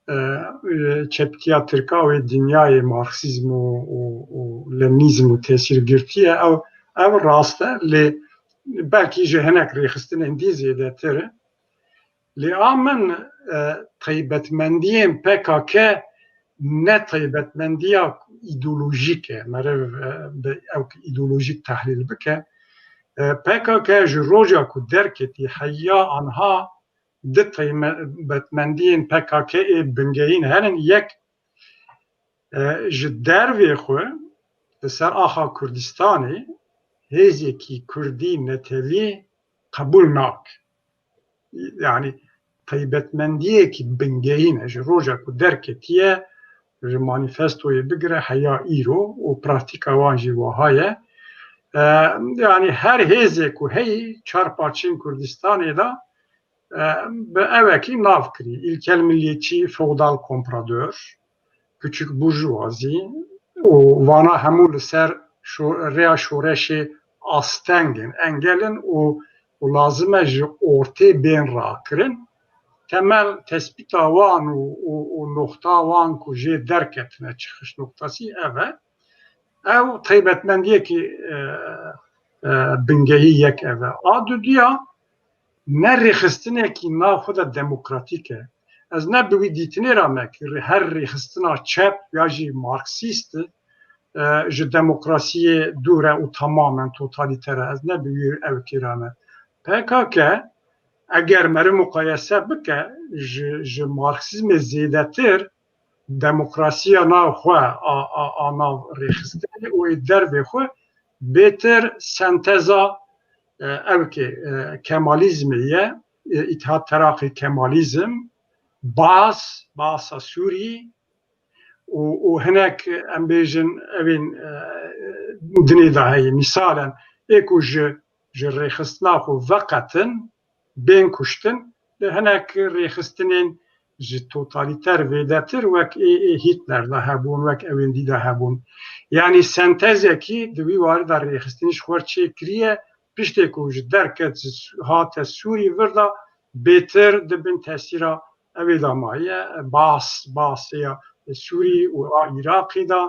e, çeptiya tirka wê dinyayê marksîzm û, û, û leninîzm û tesîr girtiye. Ew, ew rast e, lê belkî ji hinek rêxistinên dî zêdetir e. Lê a min, e, taybetmendiyên P K K ne taybetmendiya îdeolojîk e. Meriv e, bi ew îdeolojîk tehlîl bike. E, P K K ji roja ku derketî heya anha di taybetmendiyên P K K ê bingehîn henin. Yek, e, ji dervê xwe li ser axa Kurdistanê hêzekî Kurdî netewî qebûl nake. Yanî taybetmendiyekî bingehîn e ji roja ku derketiye, ji manîfestoyê bigire heya îro û pratîka wan jî wiha ye. E, yanî her hêzê ku heyî çar parçeyên Kurdistanê de e, bi evekî nav kirî. Îlkel milliyetçî, feodal komprador, küçük burjuvazi û vana hemû li ser şo-, rêya şoreşê asteng in, engel in û, û lazim e ji ortê bên rakirin. Temel tespîta wan û, û, û noxta wan ku jê derketine, çıkış noktası ev e. Ew taybetmendiyekî, e, e, bingehî yek ev e. A dudiya ne rêxistinekî nav xwe de demokratîk e. Ez ne bi wî dîtinê re me ki rê-, her rêxistina çep ya jî marksîst e, ji demokrasiyê dûr e û tamamen totalîter e. Ez ne bi wî ewkê re me. P K K eger meriv muqayese bike ji, ji marksîzmê zêdetir demokrasiya nav xwe a, a, a nav rêxistinê û ê dervê xwe bêtir senteza, e, ewkê, e, Kemalizmê ye, e, Îtihad Teraqî Kemalizm, Baas, Baasa Sûrî û, û hinek em bêjin evên, e, dinê de heye. Mîsalen ê ku ji, ji rêxistina xwe veqetin, bên kuştin, li hinek rêxistinên ji totalîter vêdetir wek ê, ê Hitler de hebûn, wek ewên dî de hebûn. Yanî sentezekî di wî warî de rêxistinî ji xwe çêkiriye, piştê ku ji derket hate Sûrî vir de bêtir di bin tesîra evê de maye, Baas, Baasê ya Sûrî û a Iraqî de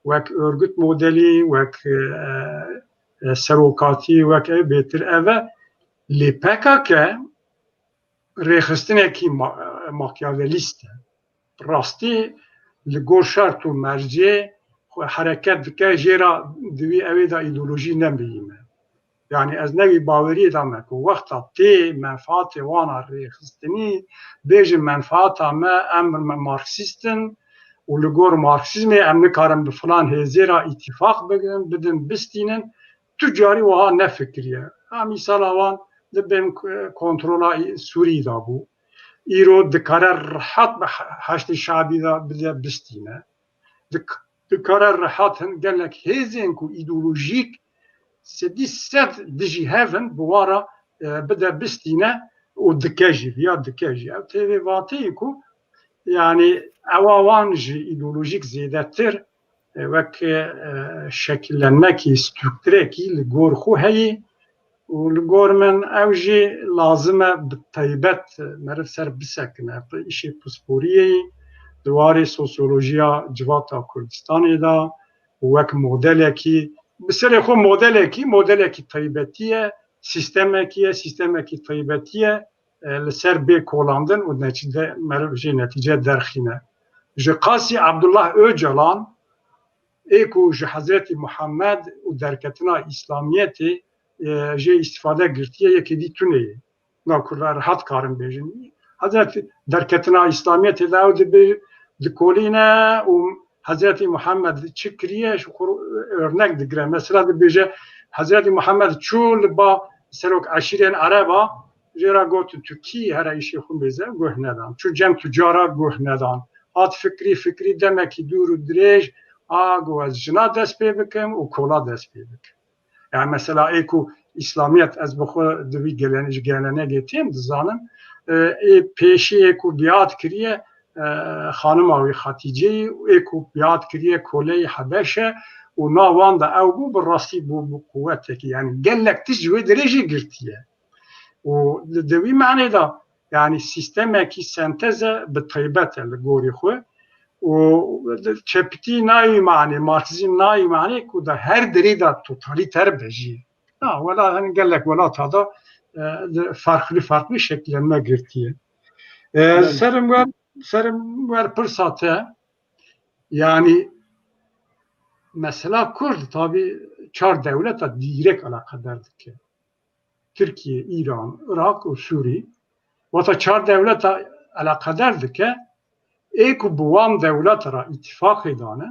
wek örgüt modelî, wek, e, e, serokatî, wek ev bêtir ev e. Lê P K K rêxistinekî ma-, makyavelîst e. Rastî li gor şert û mercê xwe hereket dike, jê re di wî ewê de îdeolojî nemihîm e. Yanî ez ne wî baweriyê de me ku wexta tê menfaatê wana rêxistinî, bêjin menfaata me, em me-, marksîst in û li gor marksîzmê em nikarin bi filan hêzê re îtîfaq bikin, bidin, bistînin, tu carî wiha nefikiriye. Ha, mîsala wan di bin k-, kontrola Sûrî de bû. Îro dikare rehat bi he-, Heşdê Şabî de bide bistîne. Dik-, dikare rehat hin gelek hêzên ku îdeolojîk sedî sed dijî hev in, bi wan re, e, bide bistîne û dike jî, viya dike jî. Ev tê vê vateyê ku, yanî, ewa wan ji îdeolojîk zêdetir, e, wek, e, şekillenmekî, strukturekî li gor xwe heyî û li gor min ew jî lazim e bi taybet meriv ser bisekine. Bi îşê pisporiyê di warê sosyolojiya civata Kurdistanê de û wek modelekî, bi serê xwe modelekî, modelekî taybetî ye, sîstemekî ye, sîstemekî taybetî ye, e, li ser bê kolandin û netîce, meriv jê netîce derxîne. Ji qasî Abdullah Ocalan ê ku ji Hezretî Muhammed û derketina Îslamiyetê, e, jê îstîfade girtiye, yekê dî tune ye. Na ku rehat karin bêjin. Hezretî derketina Îslamiyetê de ew dibê-, dikolîne û Hezretî Muhammed çi kiriye, ji xwe örnek digire. Mesela dibêje, Hezretî Muhammed çû li ba serok eşîrên Ereba, jê re gotin, tu kî, here îşê xwe mêze, guh nedan. Çû cem tucara, guh nedan. Hat fikrî, fikrî demekî dûr û dirêj, a, got, ez jina dest pê bikim û kola dest pê bikim. Yani mesela ê ku Îslamiyet, ez bi xwe di vî gelen-, ji gelenegê têm dizanim, e, ê pêşî ê ku biat kiriye, e, xanima wî Xatîceyî, ê ku biat kiriye koleyî Hebeşe û nav wan de ew bû, bi rastî bû, bû quwetekî. Yani gelek tişt ji wê dirêjî girtiye. Û di, di wî manê de, yani sîstemekî senteze bi taybet e li gorî xwe. Û çepitî nayî manê, marksîzm nayî manê ku da her derê de totalîter be jî. Na, wela hin gelek welata da, e, di farklı farklı şekillenme girtiye. E, Belê. Serim wer, serim wer pirsa te, yani mesela Kurd tabî çar dewleta dîrek eleqeder dike. Tirkiye, Îran, Iraq û Sûrî. Wata çar dewleta eleqeder dike, ê ku bi wan dewleta re îtîfaqê dane,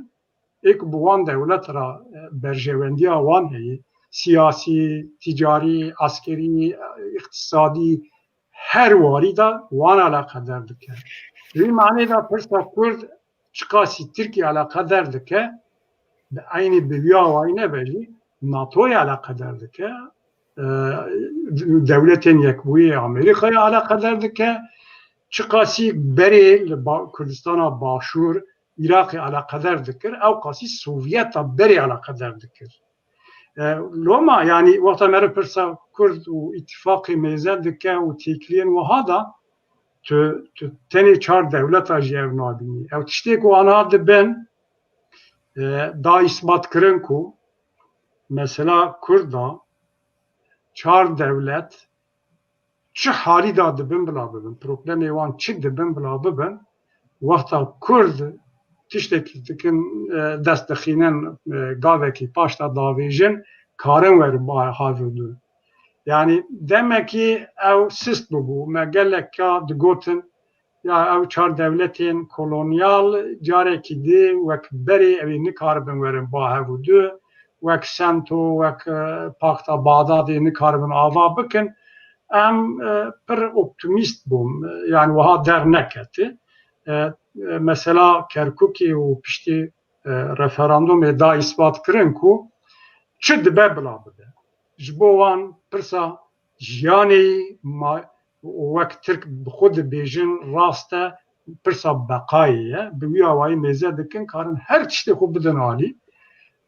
ê ku bi wan dewleta re, e, berjewendiya wan heye, siyasî, ticarî, askerî, îqtisadî, her warî de wan eleqeder dike. Ji vî manê de pirsa Kurd çiqasî Tirkiye eleqeder dike, bi eynî bi vî awayî nebe jî NATO'yê eleqeder dike, e, Dewletên Yekbûyî Amerîkayê eleqeder dike, çiqasî berê li ba-, Kurdistana Başûr, Iraqê eleqeder dikir, ew qasî Sovyeta berê eleqeder dikir. E, loma, yanî, wexta meriv pirsa Kurd û îtîfaqê mêze dike û têkiliyên wiha da, tu, tu tenê çar dewleta jî ev nabînî. Ew tiştê ku ana dibin, e, da îsbatkirin ku mesela Kurda çar dewlet çi halî da dibin bila bibin, problemê wan çi dibin bila bibin, wexta Kurd tiştekî dikin, e, dest dixînin, e, gavekî paş da davêjin, karin werin ba hev û du. Yanî demekî ew sist bibû, me gelek ka digotin, ya ew çar dewletên kolonyal carekî dî wek berê ew ê nikaribin werin ba hev û du, wek Sento, wek, e, Pakta Bağdadê nikaribin ava bikin. Em, e, pir optimîst bûm, e, yanî wiha derneketi. E, e, mesela Kerkûkê û piştî, e, referandumê da îsbat kirin ku çi dibe bila bibe. Ji bo wan pirsa jiyanê ma-, wek Tirk bi xwe dibêjin rast e, pirsa beqayê ye. Bi wî awayî mêze dikin, karin her tiştê xwe bidin alî.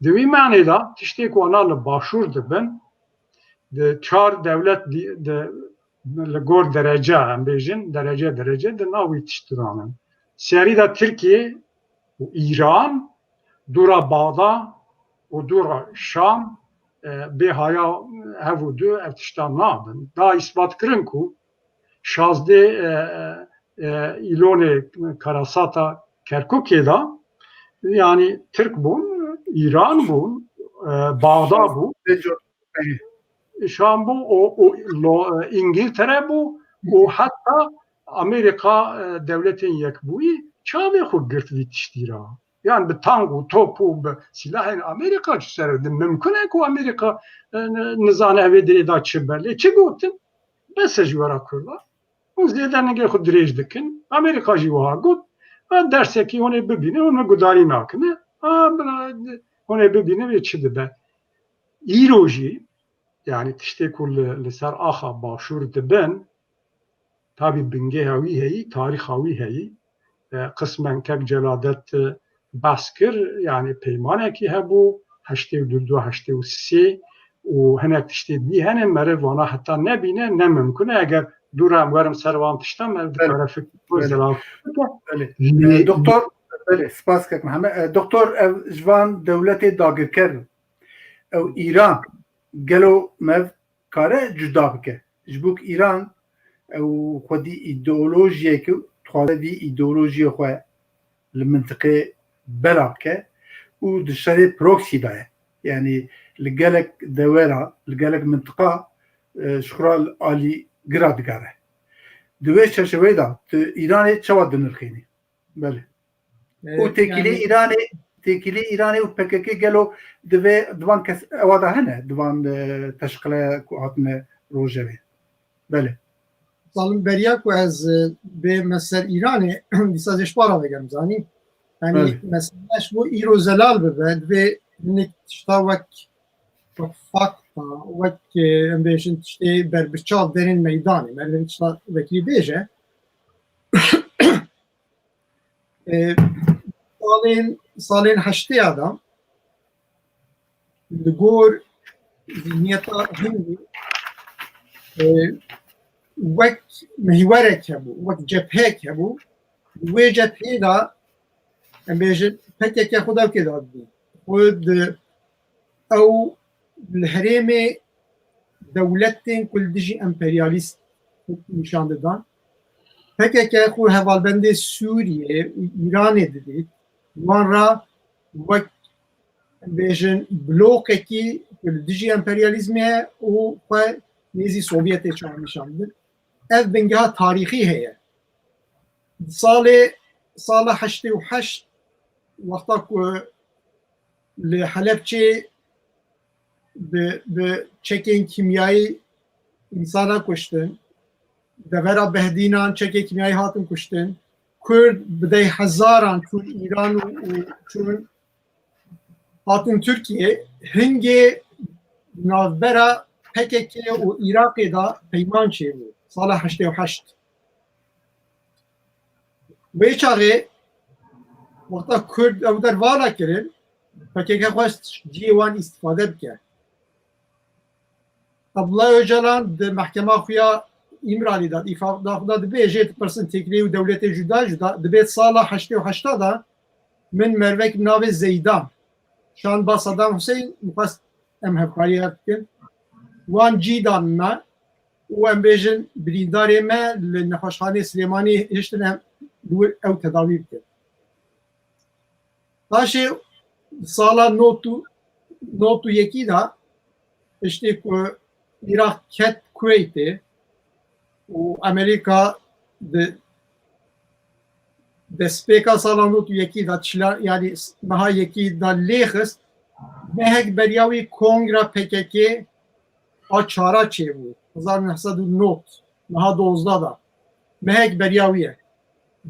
Di wî manê de tiştê ku ana li başûr dibin, di çar dewlet di, di, li gor derece, em bêjin, derece derece di nav wî tiştinan in. Serî de Tirkiye û Îran, dûra Bağda û dûra Şam, e, bê haya hev û du ev tişta nabin. Da îsbat kirin ku şazdeh, e, e, îlonê karasata Kerkûkê de, yanî Tirk bûn, Îran bûn, e, Bağda bû, Şam bû, o, o, lo, e, Îngiltere bû û heta Amerîka, e, Dewletên Yekbûyî çavê xwe girt vî tiştî re. Yan bi tank û top û bi silahên Amerîka ji ser di mimkun e ku Amerîka, e, nizane ev ê dirê da çi be. Lê çi gotin? Bes e ji we re Kurda. Hûn zêde ningê xwe dirêj dikin. Amerîka jî wiha got, "Ha dersekî hûn ê bibînin, hûn min gudarî nakin. Ha, bila, hûn ê bibînin vê çi dibe." Îro jî, yanî tiştê ku li, li ser axa başûr dibin, tabî bingêha wî heyî, tarîxa wî heyî. E, qismen kek Celadet, e, behs kir, yanî peymanekî hebû, heştê û du, heştê û sê û hinek tiştê dî hene, meriv wana heta nebîne, ne mimkun e. Eger dû re em werin ser van tiştan, meriv Belê. dikare fikir xwe Belê. zelal bike. Belê. Lê E, doktor, belê, spas kek Mihemed. E, doktor, ev ji van dewletê dagirker in. Ew Îran, gelo me ev kare cuda bike. Ji bo ku Îran ew xwedî îdeolojiyeke, dixwaze vî îdeolojiyê xwe li mintiqê bela bike û di şerê proxy de ye. Yanî li gelek dewera, li gelek mintiqa, e, ji xwe re li alîgira digere. Di wê çerçeveyê de tu Îranê çawa dinirxînî? Belê. E, Û têkilî yanî Îranê, têkilî Îranê û P K K gelo divê di van kes ewa de hene, di van, e, teşkile ku hatine rojevê. Belê. Zalim beriya ku ez, e, bême ser Îranê, dîsa ez ê ji para vegerim, zanî. Yanî Belê. mesela ji bo îro zelal bibe, divê hinek tişta wek, wek fakta, wek, e, em bêjin tiştê berbiçav derên meydanê. Me divê tişta wekî bêje. E, salên, salên heştêya de li gor zihniyeta hindî, e, wek mihwerek hebû, wek cepheyek hebû. Wê cepheyê de, em bêjin, P K K xwe dawkê dadibû. Xwe di ew li herêmê dewletên ku li dijî emperyalîst nîşan didan. P K K xwe hevalbendê Sûriyê û Îranê didît. Wan re wek bêjin, blokekî ku li dijî emperyalîzmê ye û xwe nêzî Sovyetê çawa nîşan bidin. Ev bingeha tarîxî heye. Salê, sala heştê û heşt, wexta ku li Helebçê bi, bi çekên kîmyayî însana kuştin, devera Behdînan çekê kîmyayî hatin kuştin, Kurd bi dey hezaran çûn Îran û, û çûn hatin Tirkiye, hingê navbera P K K û Iraqê de peyman çêbû, sala heştê û heşt. Wê çaxê, wexta Kurd ew dervala kirin, P K K xwest cihê wan îstifade bike. Abdullah Ocalan di mehkema xwe ya Îmralî de, îfada xwe de dibêje, dipirsin têkilî û dewletê cuda cuda, dibê sala heştê û heşta de min mervek bi navê Zeydan şan ba Saddam Hussein, min xwest em hevkariya bikin. Wan cî dan me û em bêjin birîndarê me li nexweşxanê Silêmanî hiştin, em li wir ew tedawî bikin. Paşê sala nod û, nod û yekî de, piştî ku Iraq ket Kuweytê û Amerîka di destpêka sala nod û yekî de, çila, yanî meha yekî de lê xist, mehek beriya wî kongra P K K a çara çêbû, hezar neh sed û nod, meha dozdeh de. Mehek beriya wî ye.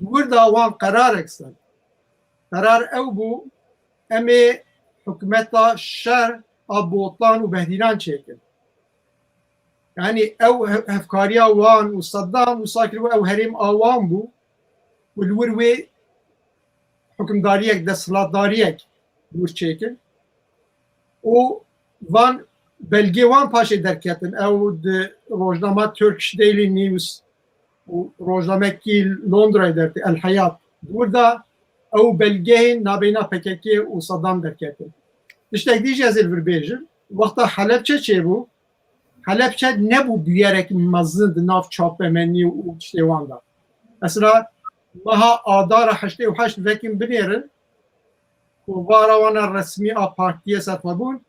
Di wir de wan qerarek send. Qerar ew bû, em ê hikûmeta şer a Botan û Behdînan çêkin. Yanî ew he-, hevkariya wan û Saddam û sakir ew herêm a wan bû û li wir wê hikimdariyek, desthilatdariyek li wir çêkin. Û van belgê wan paşê derketin. Ew di rojnama Turkish Daily News û rojnamekî Londrayê dertê, El Hayat. Di wir de ew belgeyên nabeyna P K K û Saddam derketin. Tiştek dî jî ez ê li vir bêjim. Wexta Helebçe çêbû, Helebçe nebû bûyerek mezin di nav çapemenî û tiştê wan de. Mesela meha Adara heştê û heşt vekin binêrin, kovara wana resmî a partiyê ser xwe bûn.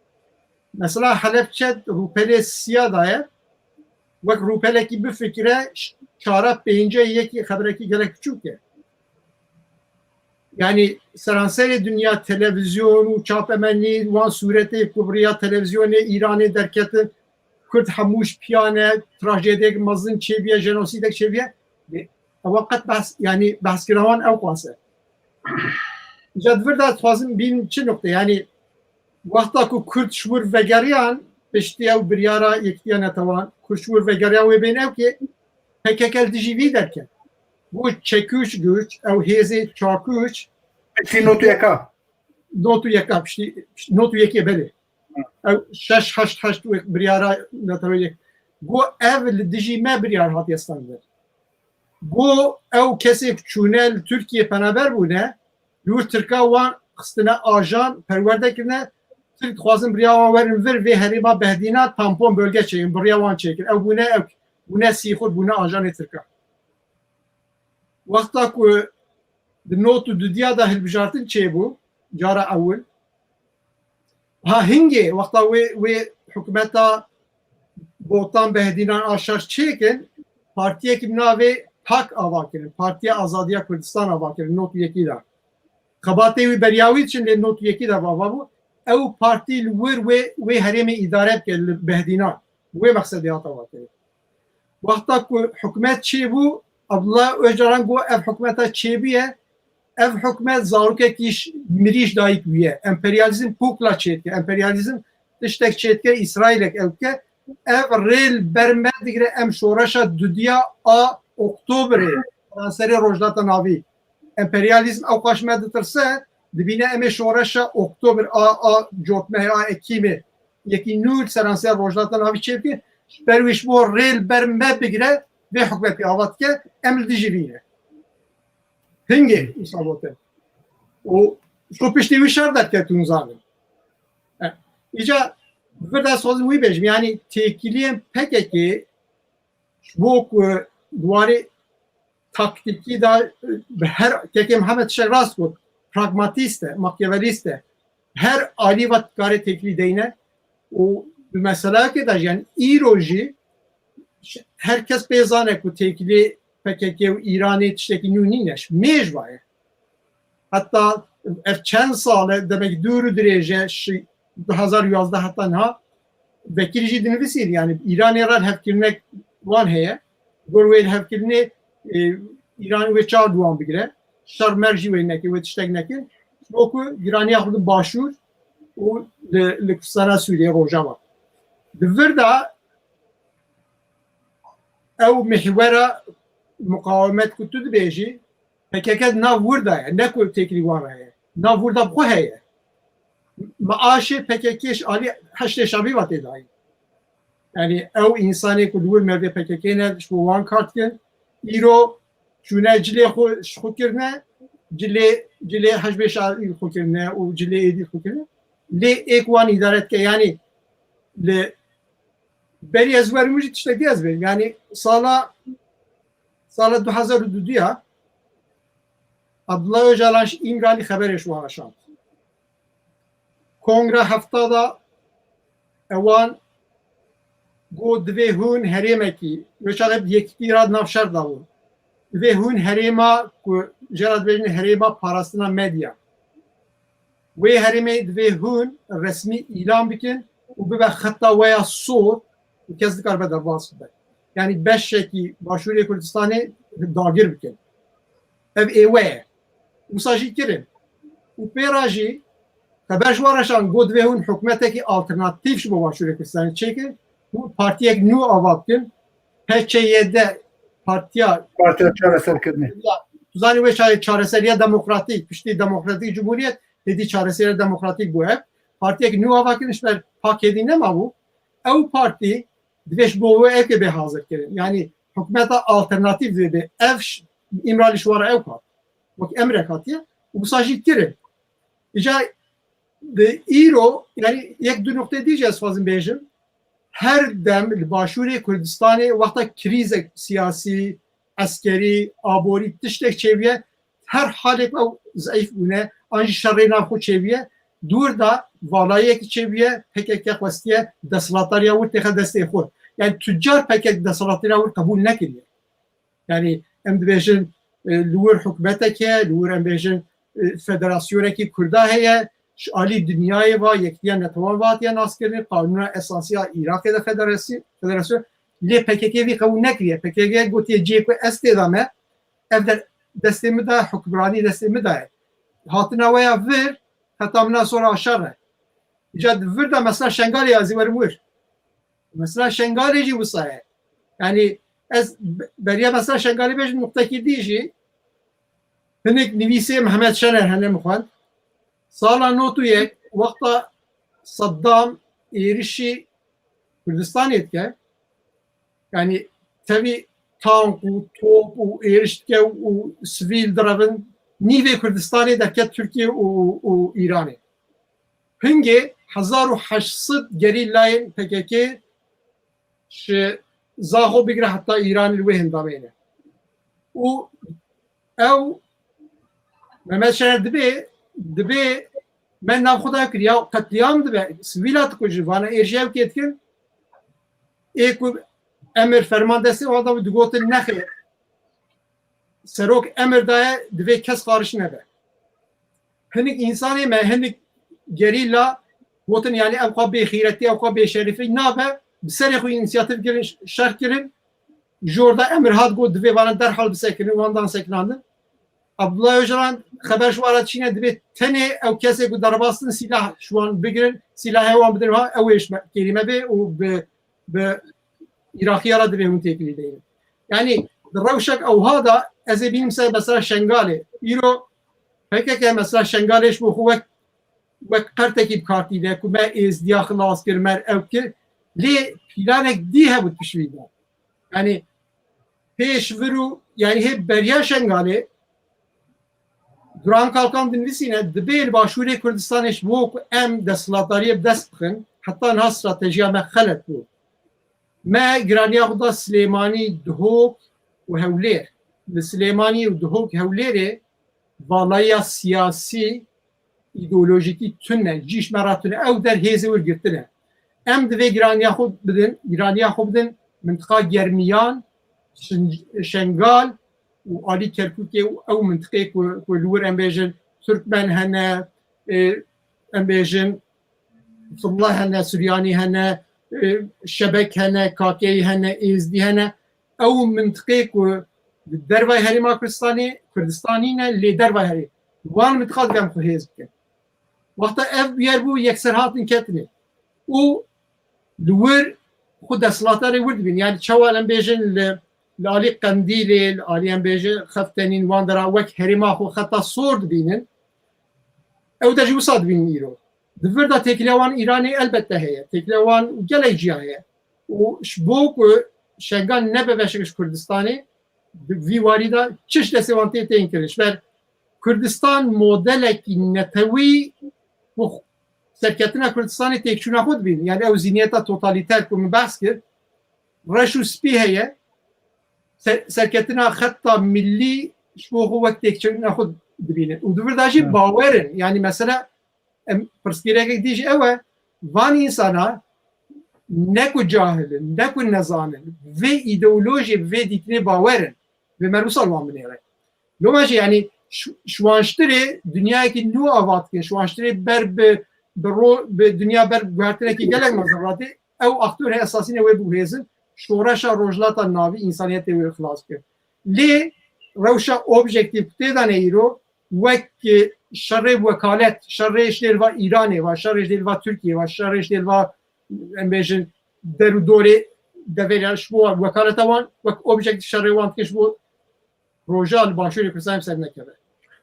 Mesela Helebçe rûpelê siya de ye. Wek rûpelekî bifikire, ş-, çara pênce yekî xeberekî gelek biçûk e. Yanî seranserê dinya televîzyon û çapemenî wan sûretê ku bi riya televîzyonê Îranê derketin, Kurd hemû ji piya ne, trajediyek mezin çêbûye, jenosîdek çêbûye. Ewa qet behs, yanî behskirina wan ew qas e. Îca di vir de dixwazim bînim çi nuqte, yanî wexta ku Kurd ji wir vegeriyan, piştî ew biryara Yekîtiya Netewan, Kurd ji wir vegeriyan wê bên ew kê P K K li dijî vî derket. Bû çekûç güç, ew hêzê çakûç. Piştî not û yeka. Not û yeka, piştî, piştî not û yekê belê. Ew şeş heşt heşt wek biryara Netewa yek. Got ev li dijî me biryar hatiye standin. Got ew kesê ku çûne li Tirkiye penaber bûne, li wir Tirka wan xistine ajan, perwerde kirine, Tirk dixwazin bi riya wan werin vir vê herêma Behdîna tampon bölge çêkin, bi riya wan çêkin. Ew bûne, ew bûne sîxur, bûne ajanê Tirka. Wexta ku di not û dudiya de hilbijartin çêbû, cara ewil, ha hingê wexta wê, wê hikûmeta Botan Behdînan a şer çêkin, partiyekî bi navê pak ava kirin, Partiya Azadiya Kurdistan ava kirin, not û yekî de. Xebatê wî beriya wî diçin, lê not û yekî de ava bû. Ew partî li wir wê, wê herêmê îdare bike li Behdînan. Wê mexsedê hat ava kirin. Wexta ku hikûmet çêbû, Abdullah Ocalan got ev hikûmeta çêbûye, ev hikûmet zarokekî ş-, mirî ji dayik bûye. Emperyalîzm kukla çêdike. Emperyalîzm tiştek çêdike, Îsraîlek ew dike. Ev rê li ber me digire, em şoreşa dudiya a Oktoberê, seranserê Rojhilata Navî. Emperyalîzm ew qaş me ditirse, dibîne em ê şoreşa Oktober a, a cotmehê, a Ekîmê, yekî nû li seranser Rojhilata Navî çêbike, ji ber wî ji bo rê li ber me bigire, vê hikûmetê ava dike, em li dijî vî ne. Hingê wisa gotin. Û ji piştî wî şer derket, hûn zanin. E, îca vir de ez dixwazim wî bêjim, yanî têkiliyên P K K ji bo ku di warê taktîkî de, e, bi her kekê Mihemed tiştek rast got, pragmatîst e, makyavelîst e. her alî ve dikare têkilî deyne û bi meseleyekê de jî, yani îro jî her kes pê zane ku têkilî P K K û Îranê tiştekî nû nîne, mêj vaye. Heta ev çend sal e, demek dûr û dirêj e, şi-, du hezar û yazdeh heta niha, vekirî jî dinivîsî, yani Îranê re hevkirinek wan heye. Gor wê hevkirinê, e, Îran wê çawa li wan bigire? Şer mer jî wê neke, wê tiştek neke. Wekî giraniya xwe di Başûr û li, li Kurdistana Sûriyê, Rojava. Di vir de ew mihwera muqawemet ku tu dibêjî, P K K di nav wir de ye, ne ku têkilî wan re ye. Nav wir de bi xwe heye. Maaşê P K K ji alî Heşdê Şebî ve tê dayîn. Yani ew însanê ku li wir merivê P K K ne, ji bo wan kar dikin. Îro çûne cilê xwe ji xwe kirine, cilê, cilê Heşdê Şebî xwe kirine û cilê êdî xwe kirine. Lê êk wan îdare dike. Yani li berî ez werim jî tiştekî ez bêjim. Yani sala, sala du hezar û dudû ya Abdullah Öcalan ji Îmralî xeberê ji wan re şand. Kongra hefta da ewan got, divê hûn herêmekî, wê çaxê bi yekîtî re di nav şer de bûn. Divê hûn herêma ku jê re dibêjin herêma parastina medya. Wê herêmê divê hûn resmî îlan bikin û bibe xeta we ya sor û kes nikaribe derbas bibe. Yani beşekî Başûrê Kurdistanê dagir bikin. Ev ê we ye. Wisa jî kirin. Û pê re jî xeber ji wan re şand, got divê hûn hikûmetekî alternatîf ji bo Başûrê Kurdistanê çêkin û partiyek nû ava bikin. P Ç Y D, partiya Partiya Çareserkirinê. Tu zanî wê çareseriya demokratîk, piştî demokratîk cumhuriyet, hêdî çareseriya demokratîk bû ev. Partiyek nû ava kirin, ji ber pak hêdî nema bû. Ew partî divê ji bo wê eke bê hazir kirin. Yani hikûmeta alternatîf divê bê. Ev ş-, Îmralî ji wan re ew kat. Wek emrek hatiye. Û wisa jî kirin. Îca di îro, yani yek du nuqtê dî jî ez xwazim bêjim. Her dem li Başûrê Kurdistanê wexta krîzek siyasî, eskerî, aborî tiştek çêbûye, her halek ew zeîf bûne, an jî şerê nav xwe çêbûye. Dûr da valayiyekî çêbûye, P K K xwestiye desthilatdariya wir têxe destê xwe. Yani tucar P K K desthilatdariya wir qebûl nekiriye. Yani em dibêjin, e, li wir hikûmetek heye, li wir em bêjin, e, federasyonekî Kurda heye, ji alî dinyayê ve, Yekîtiya Netewan ve hatiye naskirin, Qanûna Esasî ya Iraqê de federasy-, federasyon, lê P K K vî qebûl nekiriye. P K K gotiye cihê ku ez tê de me, ev de destê min de, hukmranî destê min de ye. Hatina we ya vir, heta min a sor a şer e. Îca di vir de mesela Şengalê ya zî werim wir. Mesela Şengalê jî wisa ye. Yani ez be-, beriya mesela Şengalê bêjim, nuqtekî dî jî hinek nivîsê Mehmet Şener hene min xwend. Sala nod û yek wexta Saddam êrişî Kurdistanê dike, yani tevî tank û top û êriş dike û sivîl direvin, nîvê Kurdistanê derket Tirkiye û, û Îranê. Hingê hezar û heşt sed gerîlayên P K K ji Zaxo bigire heta Îran li wê hindamê ne. Û ew Mehmet Şener dibê, dibê me nav xwe da kir, ya qetlîam dibe, sivîla dikujin, vana êrişî ew kê dikin, ê ku emir ferman destê wan de bû, digotin nexêr. Serok emir daye, divê kes xaric nebe. Hinek însanê me, hinek gerîla gotin, yani ew xwe bêxîretî, ew xwe bêşerîfî nabe, bi serê xwe înîsiyatîf kirin, şer kirin, ji orada emir hat got, divê vana derhal bisekirin, wan dan sekinandin. Abdullah Öcalan xeber ji wan re dişîne, divê tenê ew kesê ku derbas din sîlah ji wan bigirin, sîlahê wan bidin, ha, ew ê ji me, kêrî me bê û bi, bi Îraqiya re divê hûn têkilî deynin. Yani di rewşek ewha de ez ê bînim ser mesela Şengalê. Îro P K K mesela Şengalê ji bo xwe wek, wek qertekî bi kar tîne ku me êzdiya xilas kir, me ew kir. Lê planek dî hebû piştî de. Yani pêş vir û, yani hê beriya Şengalê Duran Kalkan dinivîsîne, dibê li Başûrê Kurdistanê ji bo ku em desthilatdariyê bi dest bixin, heta niha stratejiya me xelet bû. Me giraniya xwe da Silêmanî, Duhok û Hewlêr. Li Silêmanî û Duhok, Hewlêrê valayiya siyasî îdeolojîkî tune, cî ji me re tune. Ew der hêzê wir girtine. Em divê giraniya xwe bidin, giraniya xwe bidin mintiqa germiyan, Şin-, Şengal û alî Kerkûkê û ew mintiqê ku, ku li wir em bêjin Tirkmen hene, e, em bêjin Filla hene, Suryanî hene, e, Şebek hene, Kakeyî hene, Êzdî hene. Ew mintiqê ku li dervayê Herêma Kurdistanê, Kurdistanî ne, lê dervayê herê. Wan mintiqa divê em xwe hêz bikin. Wexta ev bûyer bû, yekser hatin ketinê. Û li wir xwe desthilatdarê wir dibîn. Yani çawa em bêjin li, li alî Qendîlê, li alî em bêjin Xeftenîn, wan dera wek herêma xwe xeta sor dibînin. Ew de jî wisa dibînin îro. Di vir de têkiliya wan Îranê elbette heye. Têkiliya wan û gelek cîya heye. Û ji bo ku Şengal nebe beşek ji Kurdistanê, di vî warî de çi ji destê wan tê tên kirin. Ji ber Kurdistan modelekî netewî û serketina Kurdistanê têkçûna xwe dibînin. Yani ew zîniyeta totalîter ku min behs kir, reş û spî heye, ser-, serketina xeta millî ji bo xwe wek têkçûna xwe dibînin. Û di vir de jî Evet. bawer in. Yani mesela em pirsgirêkek dî jî ew e, van însana ne ku cahil in, ne ku nezan in, vê îdeolojiyê, vê dîtinê bawer in. Vê me wisa li wan binêre. Loma jî, yani, ş-, şiwanştirê dinyayekî nû ava dikin, şiwanştirê ber bi, bi ro-, bi dinya ber guhertinekî gelek mezin radê, ew aktorê esasî ne wê bihêzin, şoreşa Rojhilata Navî, însaniyetê wê xilas kir. Lê rewşa objektîf tê de ne îro, wek, e, şerê wekalet, şerê ji dêl va Îranê va, şerê ji dêl va Tirkiyê va, şerê ji dêl va, em bêjin, der û dorê devê ya ji bo wekaleta wan, wek objektîf şerê wan dike ji bo roja li Başûrê Kurdistanê ser nekeve.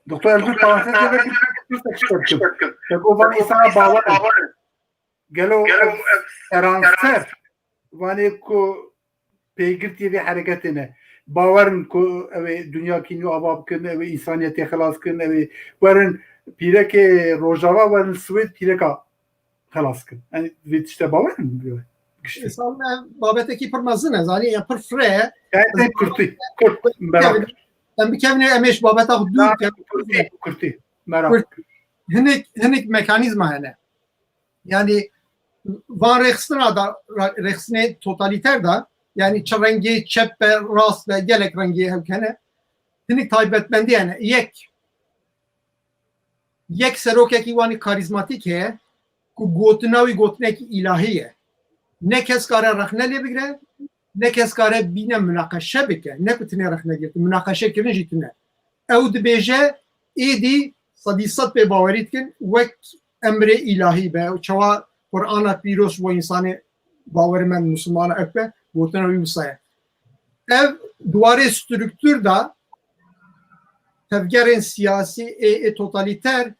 Doktor Ergün, parantez de bir pirsek ji te bikim. Te got van însana bawer in. Gelo ev seranser vanê ku pêgirtiyê vê hereketê ne. Bawer in ku ew ê dinyakî nû ava bikin, ew ê însaniyetê xilas kin, ew ê werin pîrekê Rojava, werin Swêd pîreka xilas kin. Yani vê tişte bawer in? Giştî. Esas ev babetekî pir mezin e, zanî ya pir fire ye. Yani tê kurtî, kurt, merak. Em bikevine, em ê ji babeta xwe dûr Na, kevin. Kurtî, kurtî, merak. Kurt. Hinek, hinek mekanîzma hene. Yani van rêxistina da, ra-, rêxistinê totalîter da, yani çi rengê çep be, rast be, gelek rengê hewk hene. Hinek taybetmendî hene. Yek, yek serokekî wanî karîzmatîk heye ku gotina wî gotinekî îlahî ye. Ne kes kare rexne lê bigire, ne kes kare bîne minaqeşe bike. Ne ku tinê rexne girtin, minaqeşe kirin jî tune. Ew dibêje, êdî sedî sed pê bawerî dikin, wek emrê îlahî be, çawa Qur'ana pîroz ji bo însanê bawermend Musulmana ek be, gotina wî wisa ye. Ev di warê struktûr de tevgerên siyasî ê, ê totalîter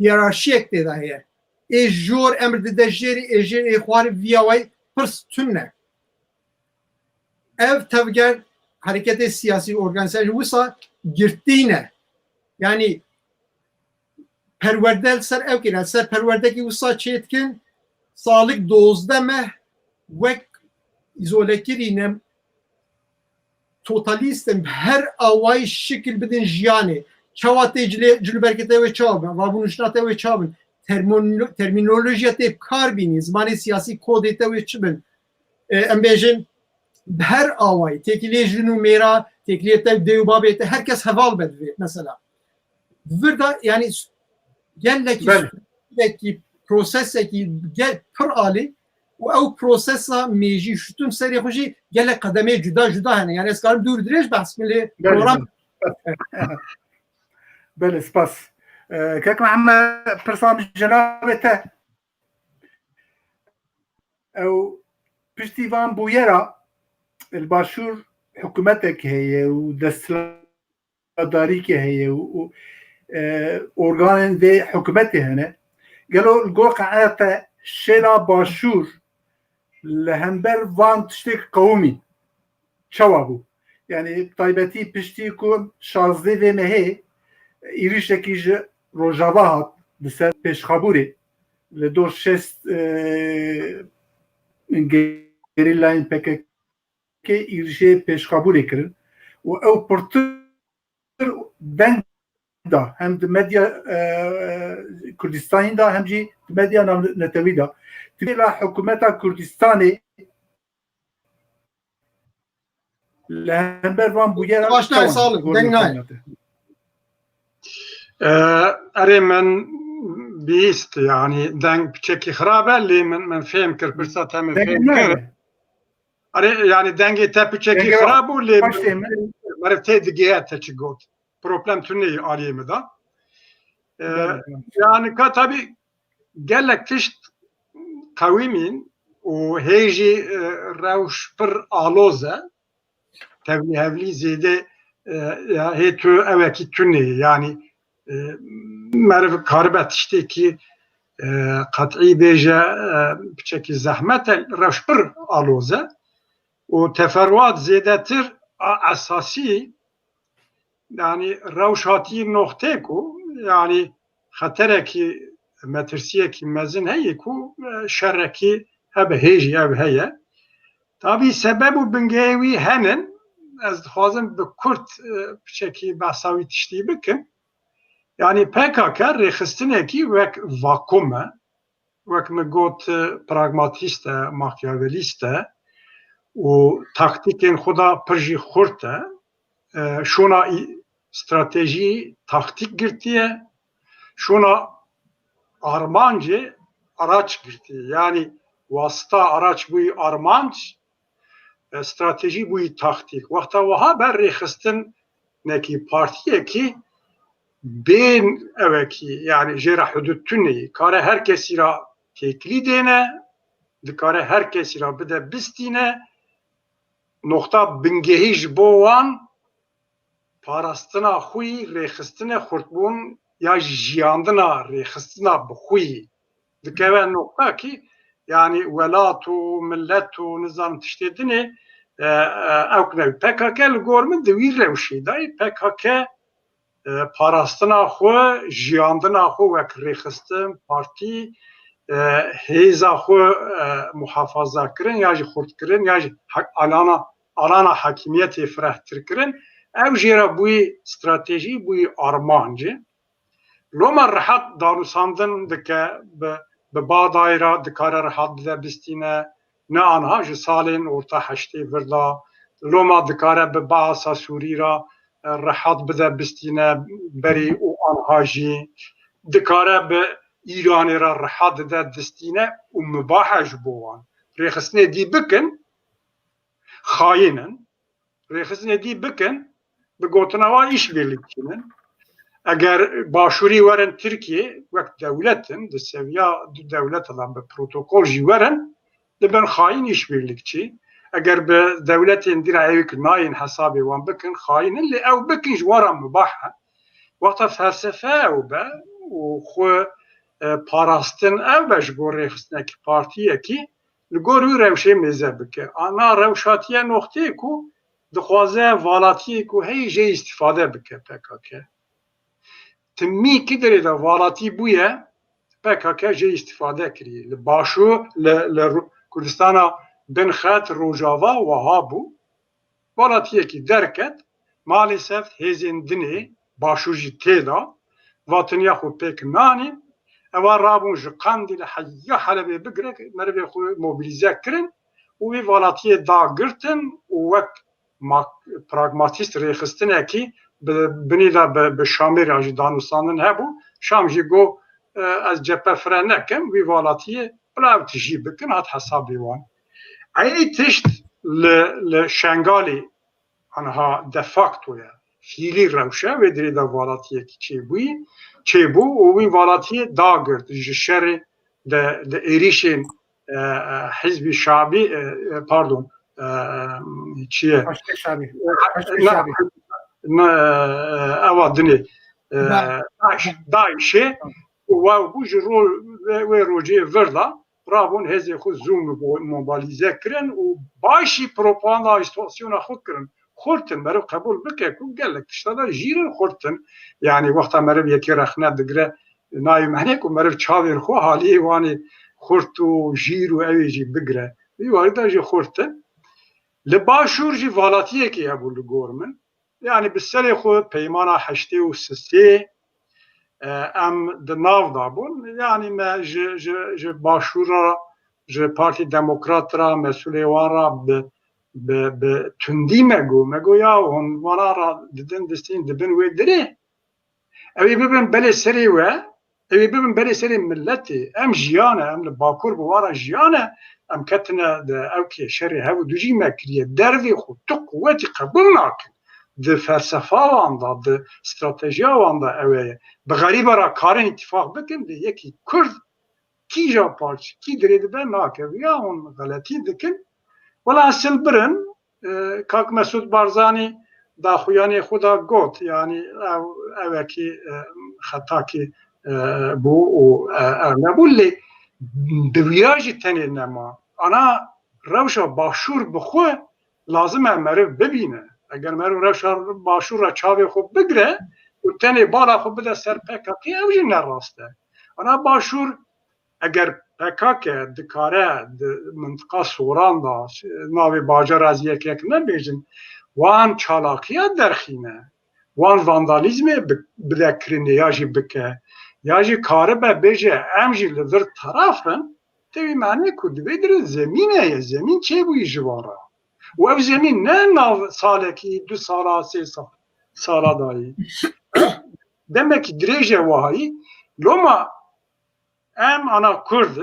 hiyerarşiyek tê de heye. Ê jor emr dide jêrî, ê jêr ê xwarî, viya wê pirs tune. Ev tevger hereketê siyasî, organîzasyon wisa girtî ne. Yani perwerde li ser ew kiriye. Ser perwerdekî wisa çêdikin, salik dozdeh meh wek îzolekirî ne, totalîst in, bi her awayî şikil bidin jiyanê. Çawa tê cilê, cilûbergê te wê çawa bin, rabûniştina te wê çawa bin, termon-, termînolojiya te bi kar bînî, zimanê siyasî, kodê te wê çi bin. E, em bêjin, bi her awayî, têkiliyê jin û mêra, têkiliyê te dê û babê te, her kes heval be divê, mesela. Vir de, yani, gelekî Belê. sürekî prosesekî gel-, pir alî û ew prosesa mêjî şûtin serê xwe jî gelek qedemê cuda cuda hene. Yani ez karim dûr dirêj behs bikim lê Belê. program Belê, spas. Ee, Kek Mehmet, pirsa min ji cenabê te. Ew piştî van bûyera li Başûr hikûmetek heye û desthilatdarîkê heye û, û, e, organên vê hikûmetê hene. Gelo li gor qenaeta te şêla Başûr li hember van tiştê qewimî çawa bû? Yani bi taybetî piştî ku şazdeh vê mehê êrîşekî ji Rojava hat li ser Pêşxabûrê, li dor şêst, e, gerîlayên P K K êrîşê Pêşxabûrê kirin û ew pirtir deng de, hem di medya, e, Kurdistanî de, hem jî di medya navnetewî de. Tirkiyê la hikûmeta Kurdistanê li hember van bûyera Başlar çawan sağlık, gor deng nayê. Ee, erê min bihîst, yani deng piçekî xirab e, lê min, min fêm kir, pirsa te min Deng fêm nayê. Kir. Erê, yani dengê te piçekî Dengê xirab bû, lê baş tê min. Meriv tê digihê te çi got. Problem tune ye aliyê min de. Ee, Gelek, gelek. Yani ka tabi gelek tişt qewîmîn û hê jî, e, rewş pir aloz e. Tevlî hevlî zêde, e, ya hê tu ewekî tune ye. Yani, e, meriv karibe tiştekî, e, qet'î bêje, e, piçekî zehmet e, rewş pir aloz e. Û teferruat zêdetir a esasî, yani rewş hatî noxtê ku, yani xeterekî, metirsiyekî mezin heye ku, e, şerekî hebe hêjî ev heye. Tabî sebeb û bingehê wî henin, ez dixwazim bi kurt, e, piçekî behsa wî tiştî bikim. Yani P K K rêxistinekî wek vakum e, wek min got, e, pragmatîst e, makyavelîst e û taktîkên xwe de pir jî xurt e. E, şûna î-, stratejî taktîk girtiye, şûna armancê araç girtiye. Yani wasta araç bûyî armanc, e, stratejî bûyî taktîk. Wexta wiha be rêxistinekî, partiyekî bên ewekî, yani jê re hudud tune ye. Kare her kesî re têkilî dêne, dikare her kesî re bide bistîne. Noxta bingehî ji bo wan parastina xwe yî, rêxistine xurtbûn ya jî jiyandina rêxistina bi xwe yî. Dikeve noqta kî, yani welat û millet û nizam tiştê dinê, e, e, ew kine. P K K li gor min di wî rewşê de ye. P K K, e, parastina xwe, jiyandina xwe wek rêxistin, partî, e, hêza xwe, e, muhafaza kirin ya jî xurt kirin ya jî hak-, alana, alana hakimiyetê firehtir kirin. Ew jê re bûyî stratejî, bûyî armancê. Loma rehat danûsandin dike, bi, bi badayê re dikare rehat bide bistîne, ne anha ji salên orta heştê vir de, loma dikare bi Baasa Sûrî re, e, rehat bide bistîne berî û anha jî, dikare bi Îranê re rehat bide distîne û mibah e ji bo wan. Rêxistinê dî bikin, xayîn in. Rêxistinê dî bikin, bi gotina wan îşbirlikçî in. Eger başûrî werin Tirkiyê, wek dewlet in, di seviya du dewleta de bi protokol jî werin, dibin xayîn îşbirlikçî. Eger bi dewletên dî re ewik nayên hesabê wan bikin, xayîn in, lê ew bikin ji wan re mibah e. Wexta felsefe ew be û xwe, e, parastin ew be ji bo rêxistinekî partiyekî, li gor wî rewşê mêze bike. Ana rewş hatiye noxteyê ku dixwaze valatiyê ku heyî jê îstîfade bike P K K. Timî kidirê de valatî bûye, P K K jê îstîfade kiriye. Li Başûr, li, li Ru-, Kurdistana Binxet, Rojava wiha bû. Valatiyekî derket, malîsef hêzên dinê Başûr jî tê de, vatiniya xwe pêk nanîn, eva rabûn ji Qendîlê heya Helebê bigire merivê xwe mobilîze kirin û wî valatiyê dagirtin û wek mak-, pragmatîst rêxistinekî bi binî de bi, bi Şamê re jî danûstandin hebû. Şam jî got, e, ez cephe fire nekim, wî valatiyê bila ew tijî bikin, hat hesabê wan. Eynî tişt li, li Şengalê anha de facto ye. Fiîlî rewşe wê dirê de valatiyekî çêbûyî, çêbû û wî valatiyê dagirt ji şerê de, de êrîşên, e, e, Hizbî Şabî, e, e, pardon, e, çi ye? Haşdê Şabî. E, Haşdê ne, Şabî. Ne, e, ewa dinê, e, DAIŞ. DAIŞ, DAIŞê û wew bû ji ro-, wê, wê rojê vir de rabûn hêzê xwe zû mobo-, mobilîze kirin û başî propaganda îstasyona xwe kirin. Xurt in, meriv qebûl bike ku gelek tişta de jîr in, xurt in. Yanî wexta meriv yekê rexne digire, nayê mehne ku meriv çavên xwe haliyê wan ê xurt û jîr û ew ê jî bigire. Vî warî de jî xurt in. Li Başûr jî valatiyekê hebû li gor min. Yanî bi serê xwe peymana heştê û sisê e, em di nav de bûn. Yanî me ji, ji, ji Başûr re, ji Partî Demokrat re, mesûlê wan re bi, bi, bi tundî me got. Me got, ya hûn vana re didin distîn dibin wê dirê. Ew ê bibin belê serê we, ew ê bibin belê serê miletê. Em jiyan e, em li Bakur bi wan re jiyan e, em ketine di ew kê şerê hev û du jî me kiriye. Dervê xwe tu quwetî qebûl nakin. Di felsefa wan de, di stratejiya wan de ew e. Bi xerîba re karin îtîfaq bikin, lê yekî Kurd kîja parçe, kî dirê dibe nake. Ya hûn xeletî dikin. Wela ez silbirim, e, Kak Mesûd Barzanî daxuyaniyê xwe da got, yanî ew, ewekî, e, xetakî, e, bû û, e, ew nebû, lê di wîya jî tenê nema. Ana rewşa Başûr bi xwe lazim e meriv bibîne. Eger meriv rewşa Başûr re çavê xwe bigire û tenê bala xwe bide ser P K K, ew jî ne rast e. Ana Başûr, eger P K K dikare di mintiqa Soran de, navê bajara ez yek yek nebêjin, wan çalakiya derxîne, wan vandalîzmê bi-, bide kirinê ya jî bike, ya jî karibe bêje, em jî li vir teraf in, tevî mane ku divê dire zemîn heye, zemîn çêbûyî ji van re. Û ev zemîn ne nav salekî, du sala, sê sal, sala dayî. Demekî dirêj e wahayî. Loma em ana Kurd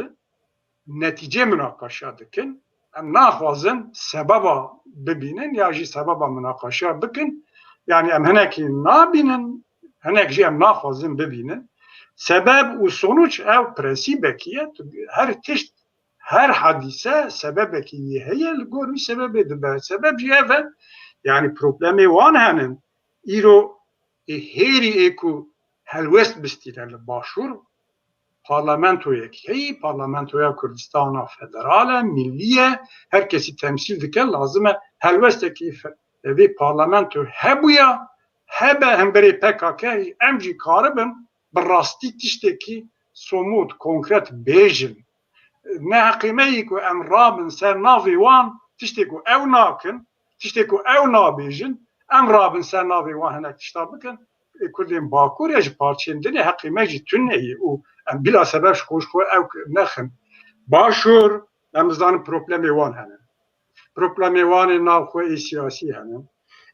netîcê minaqaşa dikin. Em naxwazin sebeba bibînin ya jî sebeba minaqaşa bikin. Yanî em hinekî nabînin, hinek jî em naxwazin bibînin. Sebeb û sonuç ew prensîbekî ye. Tu her tişt, her hadîse sebebekî yê heye, li gor wî sebebê dibe. Sebeb jî ev e. Yanî problemê wan henin. Îro ê hêrî ê ku helwest bistîne li Başûr, parlamentoyekî heyî, parlamentoya Kurdistana federal e, millî ye, her kesî temsîl dike, lazim e helwestekî fe-, vê parlamento hebûya, hebe hemberê P K K, em jî karibin bi rastî tiştekî somût, konkret bêjin. Ne heqî me yî ku em rabin ser navê wan, tiştê ku ew nakin, tiştê ku ew nabêjin, em rabin ser navê wan hinek tişta bikin. Ê Kurdên Bakur ya ji parçeyên din ê, heqê me jî tune ye û em bila sebeb ji xwe ji xwe ew nexin. Başûr, em dizanin problemê wan hene. Problemê wan ê nav xwe ê siyasî hene,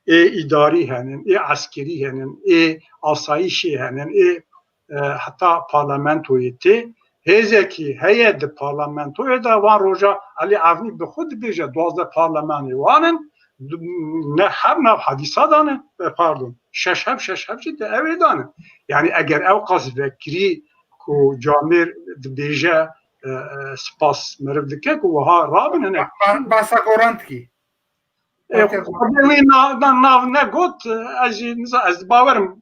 ê îdarî hene, ê eskerî hene, ê asayîşê hene, ê, e, heta parlamentoyê tê. Hêzekî heye di parlamentoyê de, van roja Elî Avnî bi xwe dibêje duwazdeh parlemanê wan in, ne heb nav hadîsa dane, e, pardon, şeş heb, şeş heb jî di ew ê dane. Yanî eger ew qas vekirî ku camêr dibêje, e, e, spas meriv dike ku wiha rabin hinek. Ba-, ba-, bahsa Goran dikî. E, Partiya xwedê wî na-, na-, nav negot, ez jî niza-, ez bawerim,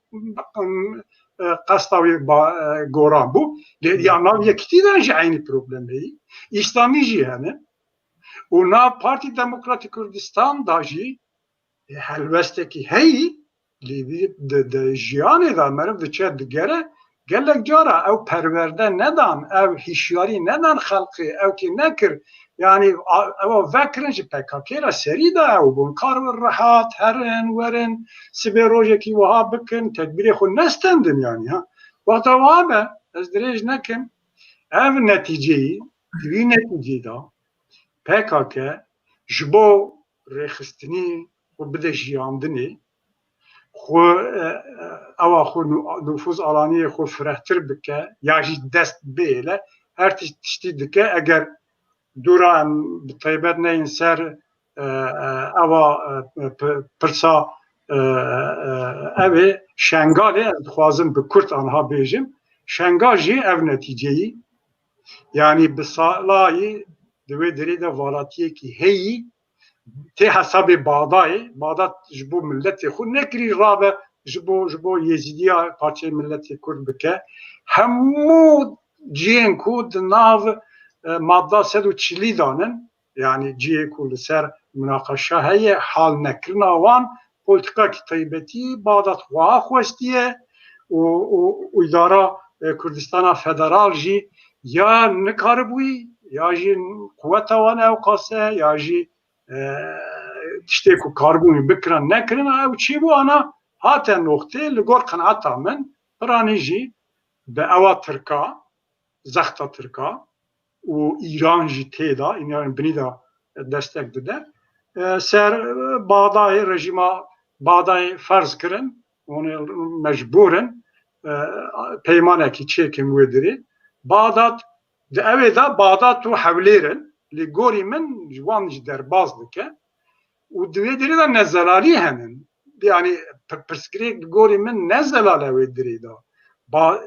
e, qesta wî ba-, e, Goran bû. Lê ya nav yekitî de jî eynî problemê yî. Îslamî jî hene. Û nav Partî Demokratîk Kurdistan da jî, e, helwestekî heyî, lê vî di, di jiyanê de meriv diçe digere, gelek cara ew perwerde nedan, ew hişyarî nedan xelkê, ew kê nekir. Yanî, a, ewa vekirin ji P K K re serî de ew bûn. Kar rehat herin, werin, sibê rojekî wiha bikin, tedbîrê xwe nestendin yanî, ha. Wexta wiha be, ez dirêj nekim, ev netîceyî, di vî netîceyê de P K K ji bo rêxistinî xwe bide jiyandinê, xwe, e, e, ewa xwe nû-, nufuz alaniyê xwe firehtir bike, ya jî dest bihêle, her tişt-, tiştî dike. Eger dûra em bi taybet neyên ser, e, e, ewa, e, p-, pirsa, e, e, ev ê Şengalê, ez dixwazim bi kurt anha bêjim. Şengal jî ev netîceyî, yanî bi salayî di wê derê de valatiyekî heyî, tê hesabê Baxdayê, Baxdad ji bo miletê xwe nekirî rabe ji bo, ji bo Yêzîdiya parçeyê miletê Kurd bike. Hemû cihên ku di nav, e, madda sed û çilî danin, yanî cihê ku li ser munaqeşa heye, hal nekirina wan, polîtîkakî taybetî Baxdad xweha xwestiye û, û, û îdara, e, Kurdistana Federal jî ya nikaribûyî, ya jî quweta wan ewqas e, ya jî, e, tiştê ku karibûyî bikirin, nekirin, ew çêbû ana hate noxtê li gor qenaeta min, piranî jî bi ewa Tirka, zexta Tirka û Îran jî tê de, Îran binî de destek dide. E, ser, e, Baxdayê, rejîma Baxdayê ferz kirin, hûn ê mecbûr in, e, peymanekî çêkin wê dirê. Baxdad, di ewê de Baxdad û Hewlêr in, lê gorî min ji wan jî derbas dike. Û di wê dirê de nezelalî henin. Yanî pir-, pirsgirêk bi gorî min ne zelal e wê dirê de. Ba-,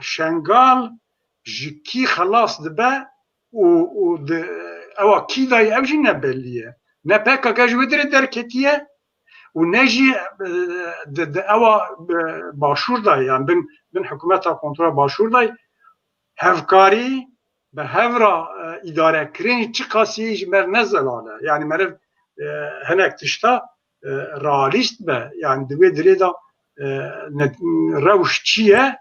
Şengal ji kî xelas dibe û, û di, ewa kî dayî ev jî ne bellî ye. Ne P K K ji wê dirê derketiye û ne jî, e, di, di ewa, e, başûr dayî, yani bin, bin hikûmeta kontrola başûr dayî hevkarî bi hev re, e, îdarekirin çiqasî ji me re ne zelal e. Yani meriv, e, hinek tişta, e, realîst be. Yani di wê dirê de, e, ne, rewş çi ye?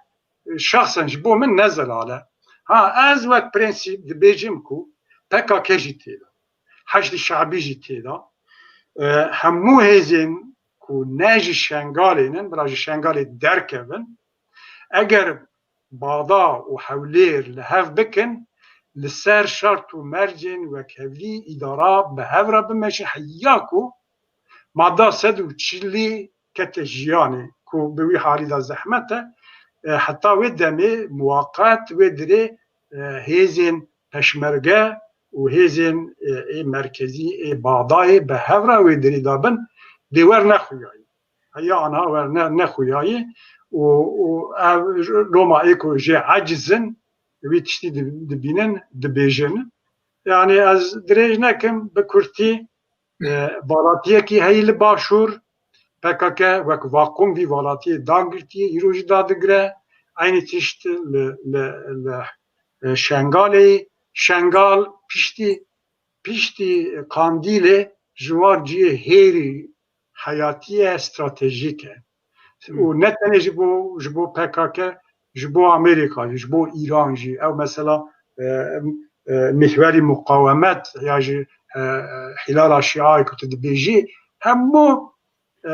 E, şexsen ji bo min ne zelal e. Ha, ez wek prensîp dibêjim ku P K K jî tê de, Heşdî Şabî jî tê de, e, hemû hêzên ku ne ji Şengalê nin, bila ji Şengalê derkevin, eger Bada û Hewlêr li hev bikin, li ser şert û mercên wekhevî îdara bi hev re bimeşin, heya ku mada sed û çilî kete jiyanê, ku bi wî halî de zehmet e, e, heta wê demê muwaqet wê dirê, e, hêzên peşmerge û hêzên, e, ê merkezî, ê Badayê bi hev re wê dirê de bin, dê wer nexuyayî. Heya anha wer ne, nexuyayî û, û ev loma ê ku jê eciz in, wî tiştî di-, dibînin, dibêjin. Yani ez dirêj nekim, bi kurtî, e, valatiyekî heyî li başûr, P K K wek vakum vî valatiyê dagirtiye, îro jî dadigire, eynî tişt li, li, li, e, Şengalê, Şengal piştî, piştî Qandîlê ji wan cihê hêrî heyatî ye, stratejîk e. Hı. Û ne tenê ji bo, ji bo P K K, ji bo Amerîka jî, ji bo Îran jî. Ew mesela, e, e, mihwerî muqawemet ya jî, e, e, Hilala Şiayê ku tu dibêjî, hemû, e,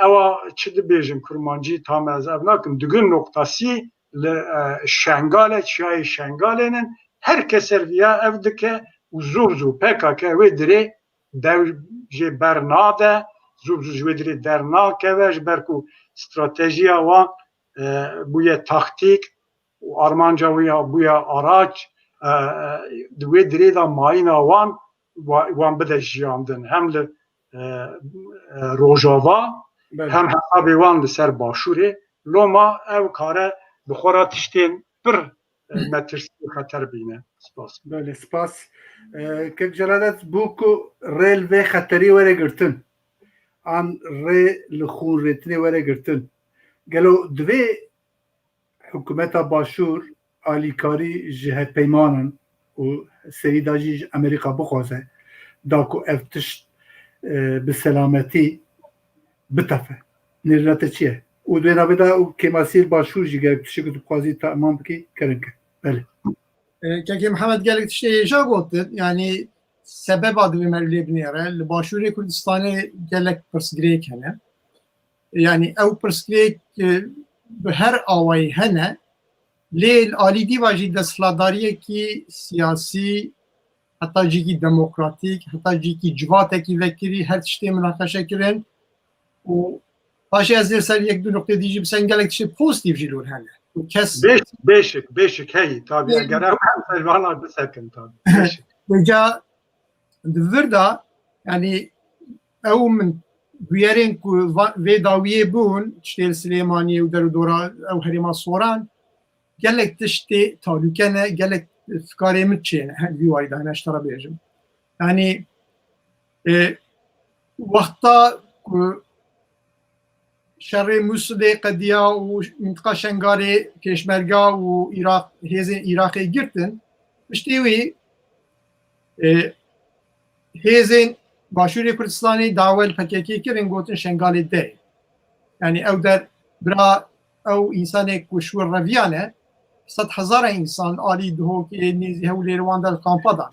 ewa çi dibêjin kurmancî, tam ez ev nakim, digin noqtasî li, e, Şengalê, çiyayê Şengalê nin, her kes ser viya ev dike û zû bi zû P K K wê dirê dev jê bernade, zû bi zû ji wê dirê dernakeve, ji ber ku stratejiya wan, e, bûye taktîk û armanca wî ya bûye araç, e, e, di wê dirê de mayîna wan, wa-, wan bide jiyandin. Hem li, e, e, Rojava, Belê. Hem hesabê wan li ser Başûrê. Loma ew kare bi xwe re tiştên pir, e, metirsî û xeter bîne. Spas. Belê, spas. E, Kek Celadet, bû ku rê li vê xeterî were girtin, an rê li xûn rêtinê were girtin, gelo divê hikûmeta Başûr alîkarî ji hevpeymanan û serî de jî ji Amerîka bixwaze, da ku ev tişt, e, bi selametî bitefe. Nêrîna te çi ye? Û di wê navê de û kêmasiyê li Başûr jî gerek tiştekî tu bixwazî temam bikî, kerem ke. Belê. E, Kekê Mihemed gelek tiştê hêja gotin, yanî sebeba divê me lê binêre. Li Başûrê Kurdistanê gelek pirsgirêk hene. Yanî ew pirsgirêk, e, bi her awayî hene, lê li alî dî ve jî desthilatdariyekî siyasî, heta cîkî demokratîk, heta cîkî civatekî vekirî, her tiştê minaqeşe kirin û paşê ez ê ser yek du nuqtê dî jî biserim, gelek tiştê pozîtîf jî li wir hene. Û kes Beş-, beşik, beşik heyî, tabii, Beşik. Eger ew em ser vana bisekin, tabii. Beşik. Vêca di vir de, yanî ew min bûyerên ku va-, vê dawiyê bûn, tiştê li Silêmaniyê û derûdora ew herêma Soran, gelek tiştê talûke ne, gelek fikarê min çê ne, her vî warî de hene, ji te re bêjim. Yanî, e, wexta ku şerê Mûsilê qediya û mintiqa Şengalê Pêşmerga û Iraq, hêzên Iraqê girtin, piştî wî, e, hêzên Başûrê Kurdistanê dawe li P K K kirin, gotin Şengalê de ye. Yanî ew der bira ew însanê ku ji wir reviyane, sed hezara însan alî Duhokê, nêzî Hewlêrê wan de li kampa dane.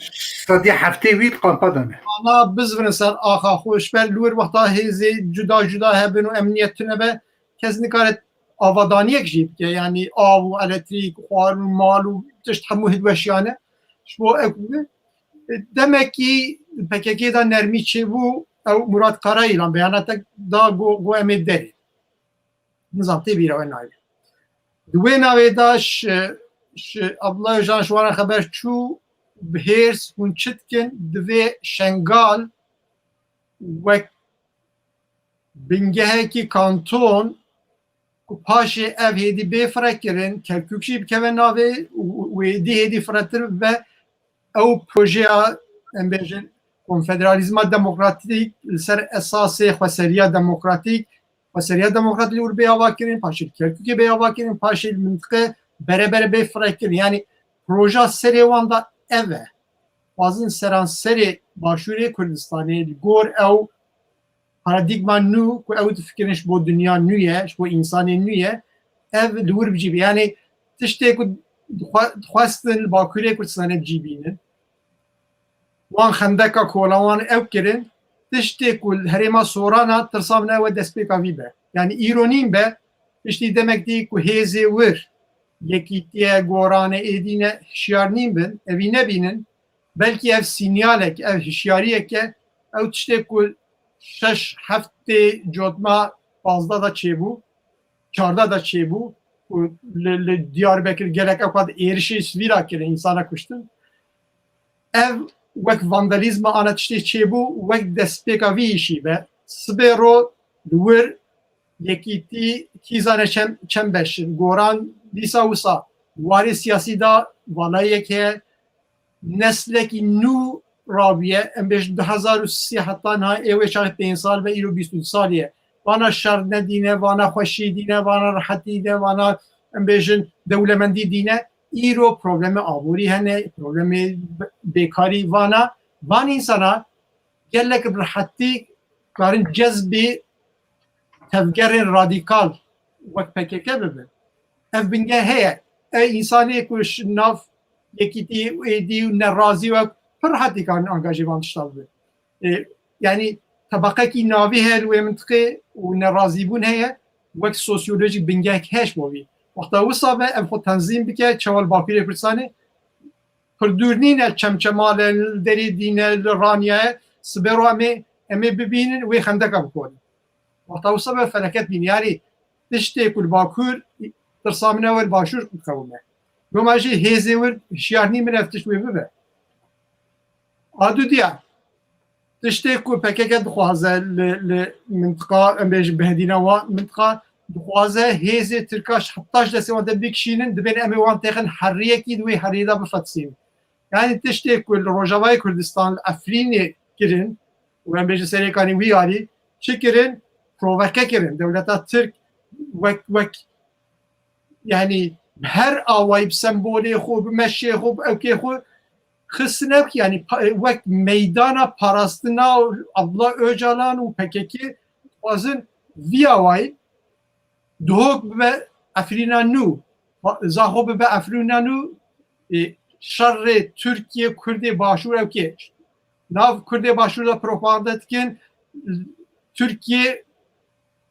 Sedî heftê wî li kampa dane. Ana bizivrin ser axa xwe, ji ber li wir wexta hêzê cuda cuda hebin û emniyet tune be, kes nikare avadaniyek jî bike, yanî av û elektrîk, xwarin û mal û tişt hemû hilweşiyane. Ji bo ew demekî P K K de nermî çêbû, ew Murat Karayilan beyanate da, got, got, em ê derê. Nizam tê bîra we nayê. Di wê navê de ji, ji Abdullah Öcalan ji wan re xeber çû, bi hêrs hûn çi dikin, divê Şengal wek bingehekî kanton ku paşê ev hêdî bê firekirin, Kerkûk jî bikeve navê û, û êdî hêdî firetir bibe, ew projeya, em bêjin, konfederalîzma demokratîk li ser esasê xweseriya demokratîk, xweseriya demokratîk li wir bê avakirin, paşê li Kerkûkê bê avakirin, paşê li mintiqe bere bere bê firekirin. Yanî proja serê wan de ev e. Xwazin seranserê Başûrê Kurdistanê li gor ew paradîgma nû ku ew difikirin ji bo dinya nû ye, ji bo însanê nû ye, ev li wir bi cî bî. Yanî tiştê ku dixwe-, dixwestin li Bakurê Kurdistanê bi cî bînin, wan xendeka kola wan ew kirin, tiştê ku li herêma Sorana tirsa min ew e destpêka vî be. Yanî îro nîn be, piştî demek dî ku hêzê wir, yekîtiye, gorane, êdî ne, hişyar nîn bin, evî nebînin, belkî ev sînyalek, ev hişyariyek e, ew tiştê ku şeş heftê cotma pazdeh de çêbû, çardeh de çêbû, ku li, li Diyarbekir gelek ew qat êrişê sivîla kirin, însana kuştin. Ev wek vandalîzma ana tiştê çêbû, wek destpêka vî îşî be. Sibê ro li wir yekîtî kî zane çem, çem beş in. Goran dîsa wisa warê siyasî da valayek heye, neslekî nû rabiye, em bêjin du hezar û sê heta niha ê wê çaxê pênc sal be, îro bîst û du salî ye. Vana şer nedîne, vana xweşî dîne, vana rihetî dîne, vana, em bêjin, dewlemendî dîne. Îro problemê aborî hene, problemê be-, bêkarî vana. Van însana gelek bi rihetî karin cezbî tevgerên radîkal wek P K K bibin. Ev bingeh heye. Ev însanê ku ji nav yekîtî û êdî û nerazî wek pir rihetî karin angajê van tişta bibin. E, yanî tebeqekî navî heye li wê mintiqê û nerazîbûn heye, wek sosyolojîk bingehek heye ji bo vî. Wexta wisa be ev xwe tenzîm bike, çawa li Bakurê Kurdistanê pir dûr nîne, Çemçemal e, li Derê Dîn e, li Raniya ye, sibê ro em ê, em ê bibînin wê xendeka bikonin. Wexta wisa be feleket bîne. Yanî tiştê ku li Bakur tirsa min e, li Başûr biqewime. Loma jî hêzê wir hişyar nîn min ev tişt wê bibe. A dudiya, tiştê ku P K K dixwaze li, li mintiqa, em bêjin bihedîna wa mintiqa, dixwaze hêzê Tirka ji heta ji destê wan de bikişînin, dibên em ê wan têxin heriyekî di wê heriyê de bifetisînin. Yanî tiştê ku li Rojavayê Kurdistan, li Efrînê kirin, û em bêjin serêkanî wî alî, çi kirin? Proveke kirin. Dewleta Tirk wek, wek, yanî bi her awayî, bi sembolê xwe, bi meşê xwe, bi ewkê xwe xistine, yanî pa-, wek meydana parastina Abdullah Öcalan û P K K dixwazin vî awayî Duhok bibe Efrîna nû, Zaxo bibe Efrîna nû, e, şerê Tirkiye, Kurdê Başûr ewkê. Nav Kurdê Başûr de propaganda dikin, Tirkiye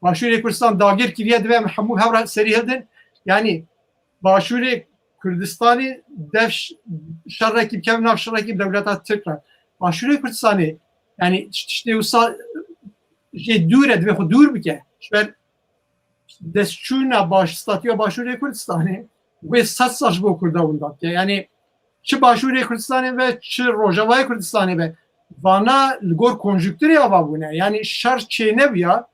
Başûrê Kurdistan dagir kiriye, divê em hemû hev re serî hildin. Yanî Başûrê Kurdistanê dev ş-, şerekî bikeve nav şerekî dewleta Tirk re. Başûrê Kurdistanê, yanî tiştê wisa jê dûr e, divê xwe dûr bike. Ji ber destçûna baş, statûya Başûrê Kurdistanê wê sed sal ji bo Kurda winda bike. Yanî çi Başûrê Kurdistanê be, çi Rojavayê Kurdistanê be, vana li gor konjukturê ava bûne. Yanî şer çênebiya,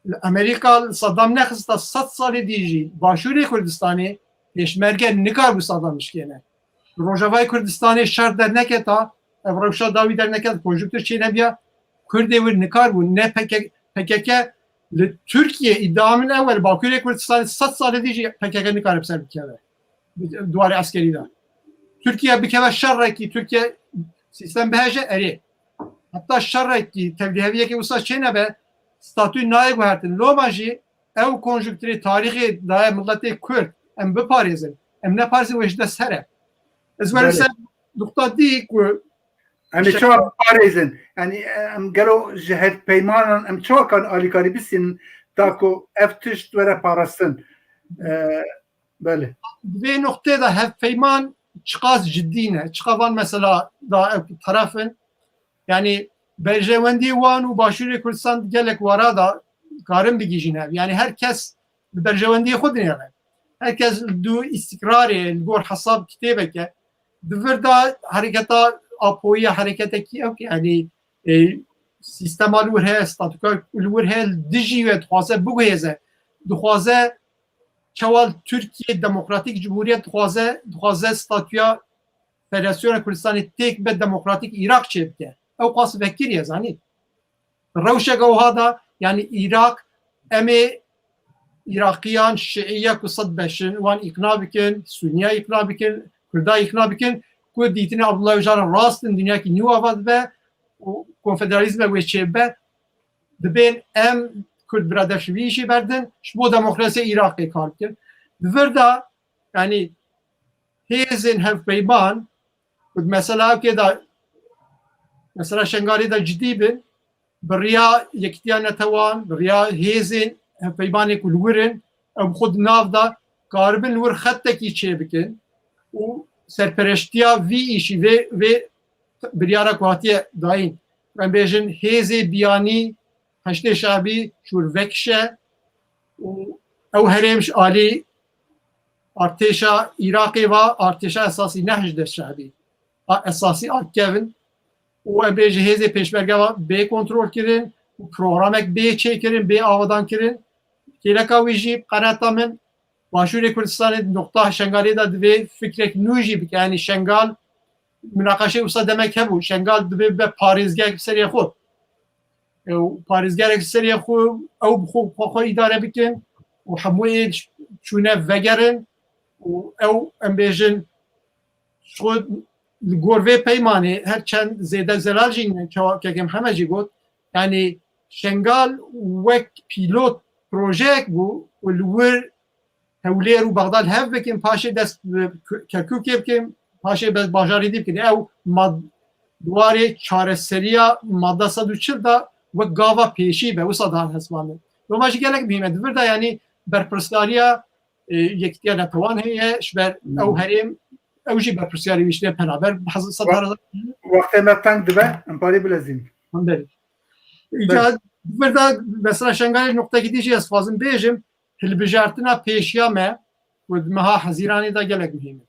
li Amerîka li Saddam nexista, sed salê dî jî Başûrê Kurdistanê pêşmerge nikaribû Saddam bişkêne. Li Rojavayê Kurdistanê şer derneketa, ev rewşa dawî derneket, konjuktur çênebiya, Kurdê wir nikaribûn, ne P K K, P K K li Tirkiye, îdia min ew e, li Bakurê Kurdistanê sed salê dî jî P K K nikare bi ser bikeve. Di warê eskerî de. Tirkiye bikeve şerekî, Tirkiye sîstem biheje, erê. Heta şerekî, tevlîheviyekê wisa çênebe, statû nayê guhertin. Loma jî ew konjukturê tarîxê daye miletê Kurd, em biparêzin. Em neparêzin, wê ji dest here. Ez werim Belê. ser nuqta dî ku Em ê Şe- çawa biparêzin? Yanî em gelo ji hevpeymanan em çawa kan alîkarî bistînin? ta ku ev tişt were parastin. E, belê. Di vê noqtê de hevpeyman çiqas cidî ne, çiqa van mesela da ew teref in. Yani berjewendiyê wan û Başûrê Kurdistan gelek wara da karin bigihîjin hev. Yani her kes bi berjewendiyê xwe dinêre. Her kes li dû îstikrarê, li gor hesab kitêbeke. Di vir de hereketa Apoyî ya hereketekî ew, yani, e, sîstema li wir heye, statûka li wir heye, li dijî wê dixwaze biguhêze. Dixwaze çawa li Tirkiye demokratîk cumhuriyet dixwaze, dixwaze statûya Federasyona Kurdistanê têk be demokratîk Iraq çêbike. Ew qas vekiriye, zanî. Rewşeke wiha da, yani Iraq, em ê Iraqiyan Şiiya ku sed beş in, wan îqna bikin, Suniya îqna bikin, Kurda îqna bikin, ku dîtinê Abdullah Ocalan rast in, dinyakî nû ava dibe û konfederalîzme wê çêbibe, dibên em Kurd birader ji vî îşî berdin, ji bo demokrasiya Iraqê kar bikin. Di vir de, yani hêzên hevpeyman, ku di mesela ewkê de, mesela Şengalê de cidî bin, bi riya Yekîtiya Netewan, bi riya hêzên hevpeymanê ku li wir in, ew bi xwe di nav de karibin li wir xettekî çêbikin û serpereştiya vî îşî, vê, vê biryara ku hatiye dayîn, em bêjin hêzê biyanî Heşdê Şebî ji wir vekişe û ew herêm ji alî artêşa Iraqê ve, artêşa esasî ne Heşdê Şebî, a esasî a kevin û em bê ji hêzê pêşmerge ve bê kontrol kirin û programek bê çêkirin, bê avadan kirin. Kêleka wî jî bi qeneta min Başûrê Kurdistanê di noqta Şengalê de divê fikrek nû jî bike. Yani Şengal, minaqeşê wisa demek hebû. Şengal divê bibe parêzgehek bi serê xwe. Ew parêzgerek bi serê xwe, ew bi xwe, xwe, xwe îdare bikin û hemû ê çûne vegerin û ew, em bêjin, ji xwe li gor vê peymanê her çend zêde zelal jî ne, çawa Keke Mihemed jî got, yani Şengal wek pîlot projeyek bû û li wir Hewlêr û Bexdad hev bikin, paşê dest bi Kerkûkê bikin, paşê be bajarê dî bikin. Ew mad-, di warê çareseriya madda sed û çil de wek gava pêşî be, wisa dihat hesibandin. Loma jî gelek muhîm e. Di vir de, yanî berpirsiyariya, e, Yekîtiya Netewan heye, ji ber ew herêm, ew jî berpirsiyarê wî tiştê penaber, hez-, sed Wa-, her hezar. Wextê me teng dibe, em parî bilezîn. Em berî. Îca di vir de mesela Şengalê noqtekî dî jî ez dixwazim bêjim, hilbijartina pêşiya me ku di meha Hezîranê de gelek muhîm e.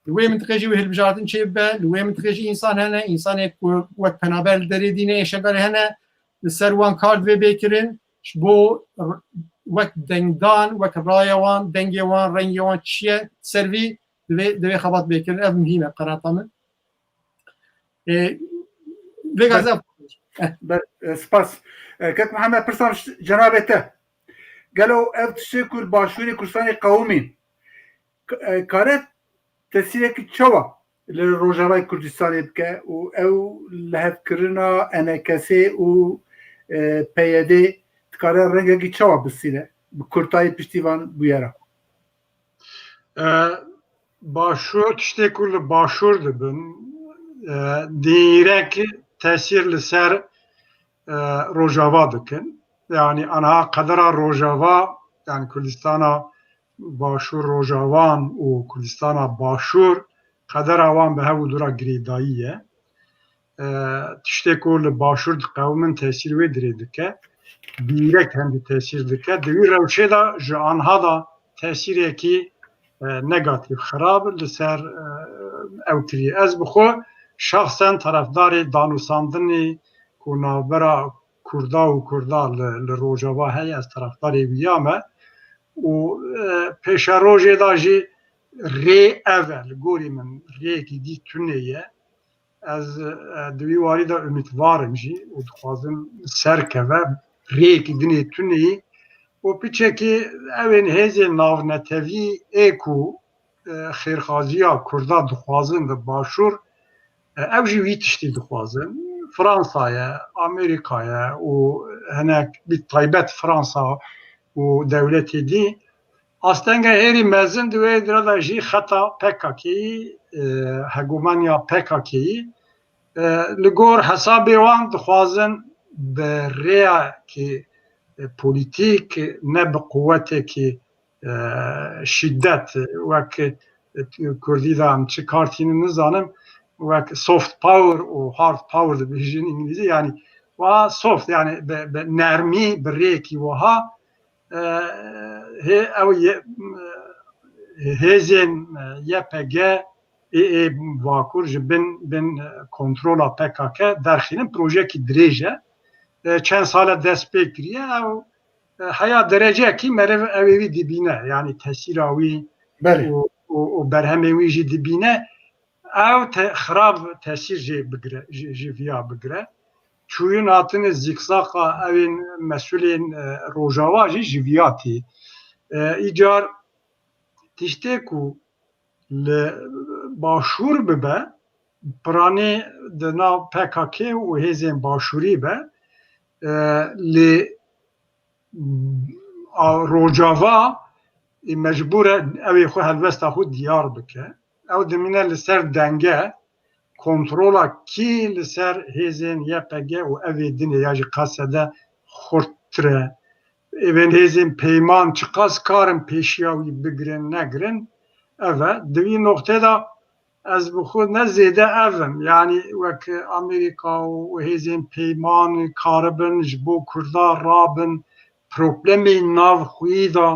Li wê mintiqê jî wê hilbijartin çêbibe, li wê mintiqê jî însan hene, însanê ku wek penaber li derê dî ne ê Şengalê hene, li ser wan kar divê bê kirin, ji bo r-, wek dengdan, wek raya wan, dengê wan, rengê wan çi ye, ser vî divê, divê xebat bê kirin. Ev muhîm e, qenata min. E, vêga Ber-, zaf. Ber-, e, spas. E, Kek Mihemed, pirsa min ji cenabê te. Gelo ev tiştê ku li Başûrê Kurdistanê qewimîn, k-, e, kare tesîrekî çawa li Rojavayê Kurdistanê bike û ew lihevkirina E N K S û, e, P Y D dikare rengekî çawa bistîne bi kurtayî piştî van bûyera? E, Başûr, tiştê ku li Başûr dibin, e, dirêk tesîr li ser, e, Rojava dikin. Yani anha qedera Rojava, yani Kurdistana Başûr Rojavan û Kurdistana Başûr qedera wan bi hev û dû re girêdayî ye. E, tiştê ku li Başûr diqewimin tesîr wê dirê dike. Dirêk hendî tesîr dike. Di wî rewşê de ji anha de tesîrekî, e, negatîf, xirab li ser, e, ew kiriye. Ez bi xwe şexsen terefdarê danûsandinê ku navbera Kurda û Kurda li, li Rojava heye, ez terefdarê wî ya me. Û, e, pêşerojê de jî rê ev e, li gorî min rêyekî dî tune ye. Ez, e, di wî warî de umîtvar im jî û dixwazim serkeve, rêyekî dinê tune ye. Û piçekî ew ên hêzên navnetewî ê ku, e, xêrxaziya Kurda dixwazin li Başûr, e, ew jî wî tiştî dixwazin. Fransa ye, Amerîka ye û hinek bi taybet Fransa û dewletê dî. Astenge hêrî mezin di wê dire de jî xeta P K K'yî, e, hegomanya P K K'yî, e, li gor hesabê wan dixwazin bi rêyekî, e, polîtîk, ne bi quwetekî, e, şîdet, wek, e, Kurdî de em çi kar tînin nizanim, wek soft power û hard power dibêjin îngilîzî, yanî wiha soft, yanî bi, bi nermî, bi rêyekî wiha, e, hê, ew ye, e, hêzên, e, Y P G, ê, ê Bakur ji bin, bin, e, kontrola P K K derxînin, projeyekî dirêj e. E, çend sal e dest pê kiriye, ew, e, heya dereceyekî meriv ew ê wî dibîne, yanî tesîra wî Belê. û, û, û berhemê wî jî dibîne. Ew te-, xirab tesîr jê bigire, ji, ji viya bigire. Çûyîn hatine zîkzaqa ewên mesûlên, e, Rojava jî ji viya tê. E, îcar tiştê ku li başûr bibe, piranî di nav P K K û hêzên başûrî be, e, lê a, Rojava ê mecbûr e ew ê xwe helwesta xwe diyar bike. Ew dimîne li ser denge, kontrola kî li ser hêzên Y P G û ev ê dinê ya jî Qesede xurttir e. Ê bên hêzên peyman çiqas karin pêşiya wî bigirin, negirin, ev e. Di vî noqtê de ez bi xwe ne zêde ev im. Yanî wek Amerîka û hêzên peyman karibin ji bo Kurda rabin, problemê navxweyî de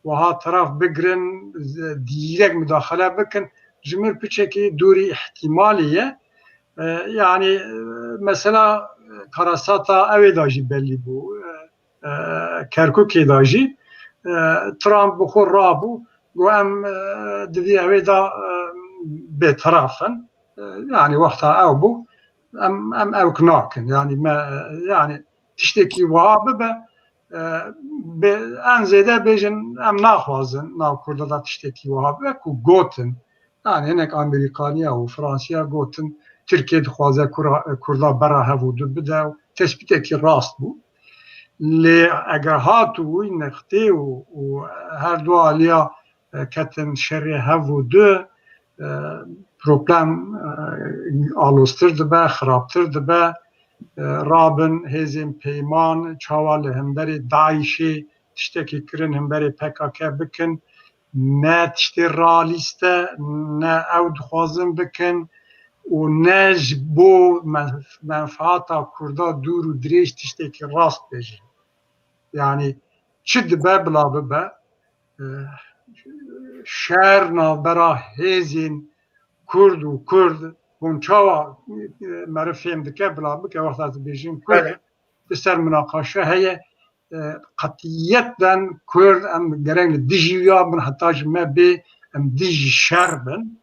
wiha teraf bigirin, z-, dîrek mudaxele bikin, ji min piçekî dûrî îhtîmalê ye. E, yanî, e, mesela, e, karasata ew ê de jî belî bû. E, e, Kerkûkê de jî, e, Trump bi xwe rabû, got, em, e, di vî ew ê de, e, bêteraf in. E, yanî wexta ew bû, em, em ewk nakin. Yanî me, e, yanî tiştekî wiha bibe, e, bê-, en zêde bêjin, em naxwazin nav Kurda de tiştekî wiha bibe ku gotin. Yanî hinek Amerîkaniya û Fransiya gotin, Tirkiye dixwaze Kura-, Kurda bera hev û du bide û tespîtekî rast bû. Lê eger hat û wî nextê û, û her du aliya, e, ketin şerê hev û du, e, problem, e, aloztir dibe, xirabtir dibe. E, rabin hêzên peyman, çawa li hemberê DAIŞê tiştekî kirin, hemberê P K K bikin, ne tiştê realîst e, ne ew dixwazin bikin û ne ji bo me-, menfaata Kurda dûr û dirêj tiştekî rast bêjin. Yanî çi dibe bila bibe, e, şer navbera hêzên Kurd û Kurd hûn çawa, e, meriv fêm dike, bila bike wexta dibêjin Kurd, Belê. Li ser minaqaşe heye, e, qetiyeten Kurd em gerek li dijî wî bin, heta ji me bê em dijî şer bin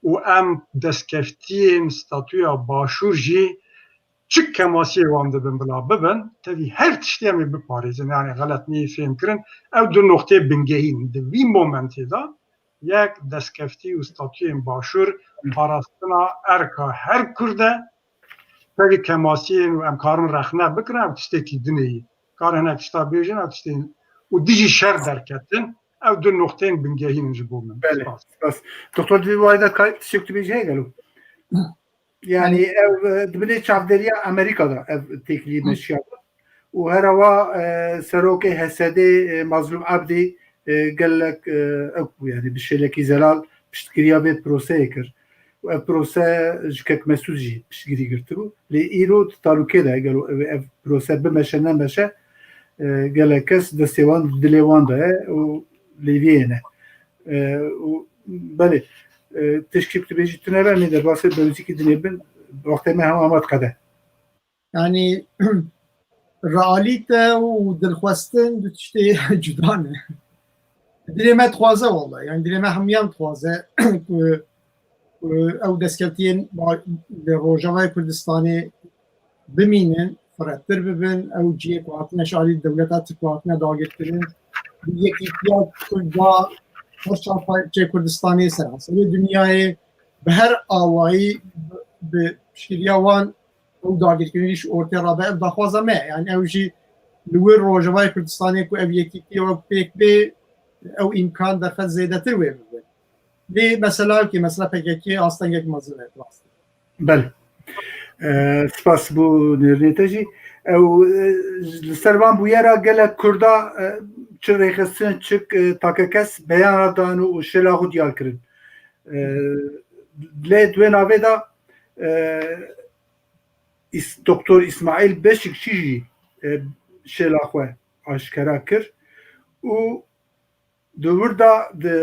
û em destkeftiyên statûya Başûr jî çi kemasiyê wan dibin bila bibin, tevî her tiştê em ê biparêzin, yanî xelet neyê fêm kirin. Ew du noqtê bingehîn di vî momentê de yek destkeftî û statûyên Başûr, parastina erka her Kurd e, tevî kemasiyên û em karin rexne bikin, ew tiştekî din e. Karin hinek tişta bêjin, ew tiştên û dijî şer derketin, ew du noqteyên bingehîn in ji bo min. Belê, Spas. Spas. Doktor, divê wayda kay tiştek tu bêjî heye gelo? Yani ev, e, di binê çavderiya Amerîka de ev têkilî meşiya bû. Û her awa, e, serokê H S D, e, Mazlûm Ebdî, e, gelek, e, ew bû, yani bi şêlekî zelal piştgiriya vê proseyê kir. Û ev prose ji Kek Mesûd jî piştgirî girtibû. Lê îro di talûkê de gelo ev, ev prose bimeşe nemeşe, e, gelek kes destê wan di dilê wan de ye û lêviyê ne. E, û belê, e, tişkî ku tu bêjî tune be, em ê derbasê berûzîkî dinê bin, wextê me hema hema diqede. Yani realîte û dilxwestin du tiştê cuda ne. Dilê me dixwaze wele, yani dilê me hemiyan dixwaze ku, ku ew destkeftiyên ba-, li Rojavayê Kurdistanê bimînin, firehtir bibin, ew cihê ku hatine ji alî dewleta Tirk ku hatine dagirkirin, bi yekîtiya Kurda, her çar parçeyê Kurdistanê, seranserê dinyayê, bi her awayî bi, bi piştgiriya wan ew dagirkirin jî ji ortê rabe, ev daxwaza me ye. Yani ew jî li wir Rojavayê Kurdistanê ku ev yekîtiya wek pêk bê, ew îmkan derfet zêdetir wê bibe. Lê mesela wekî mesela P K K astengek mezin e, rast e. Belê. E, spas bo nêrînê te jî. Ew, e, li ser van bûyera gelek Kurda, e, çi rêxistin, çi, e, takekes beyana dan û şêla xwe diyar kirin. E, lê di wê navê de, e, Îs-, Doktor Îsmaîl Beşikçî jî, e, şêla xwe aşkera kir û di wir de di,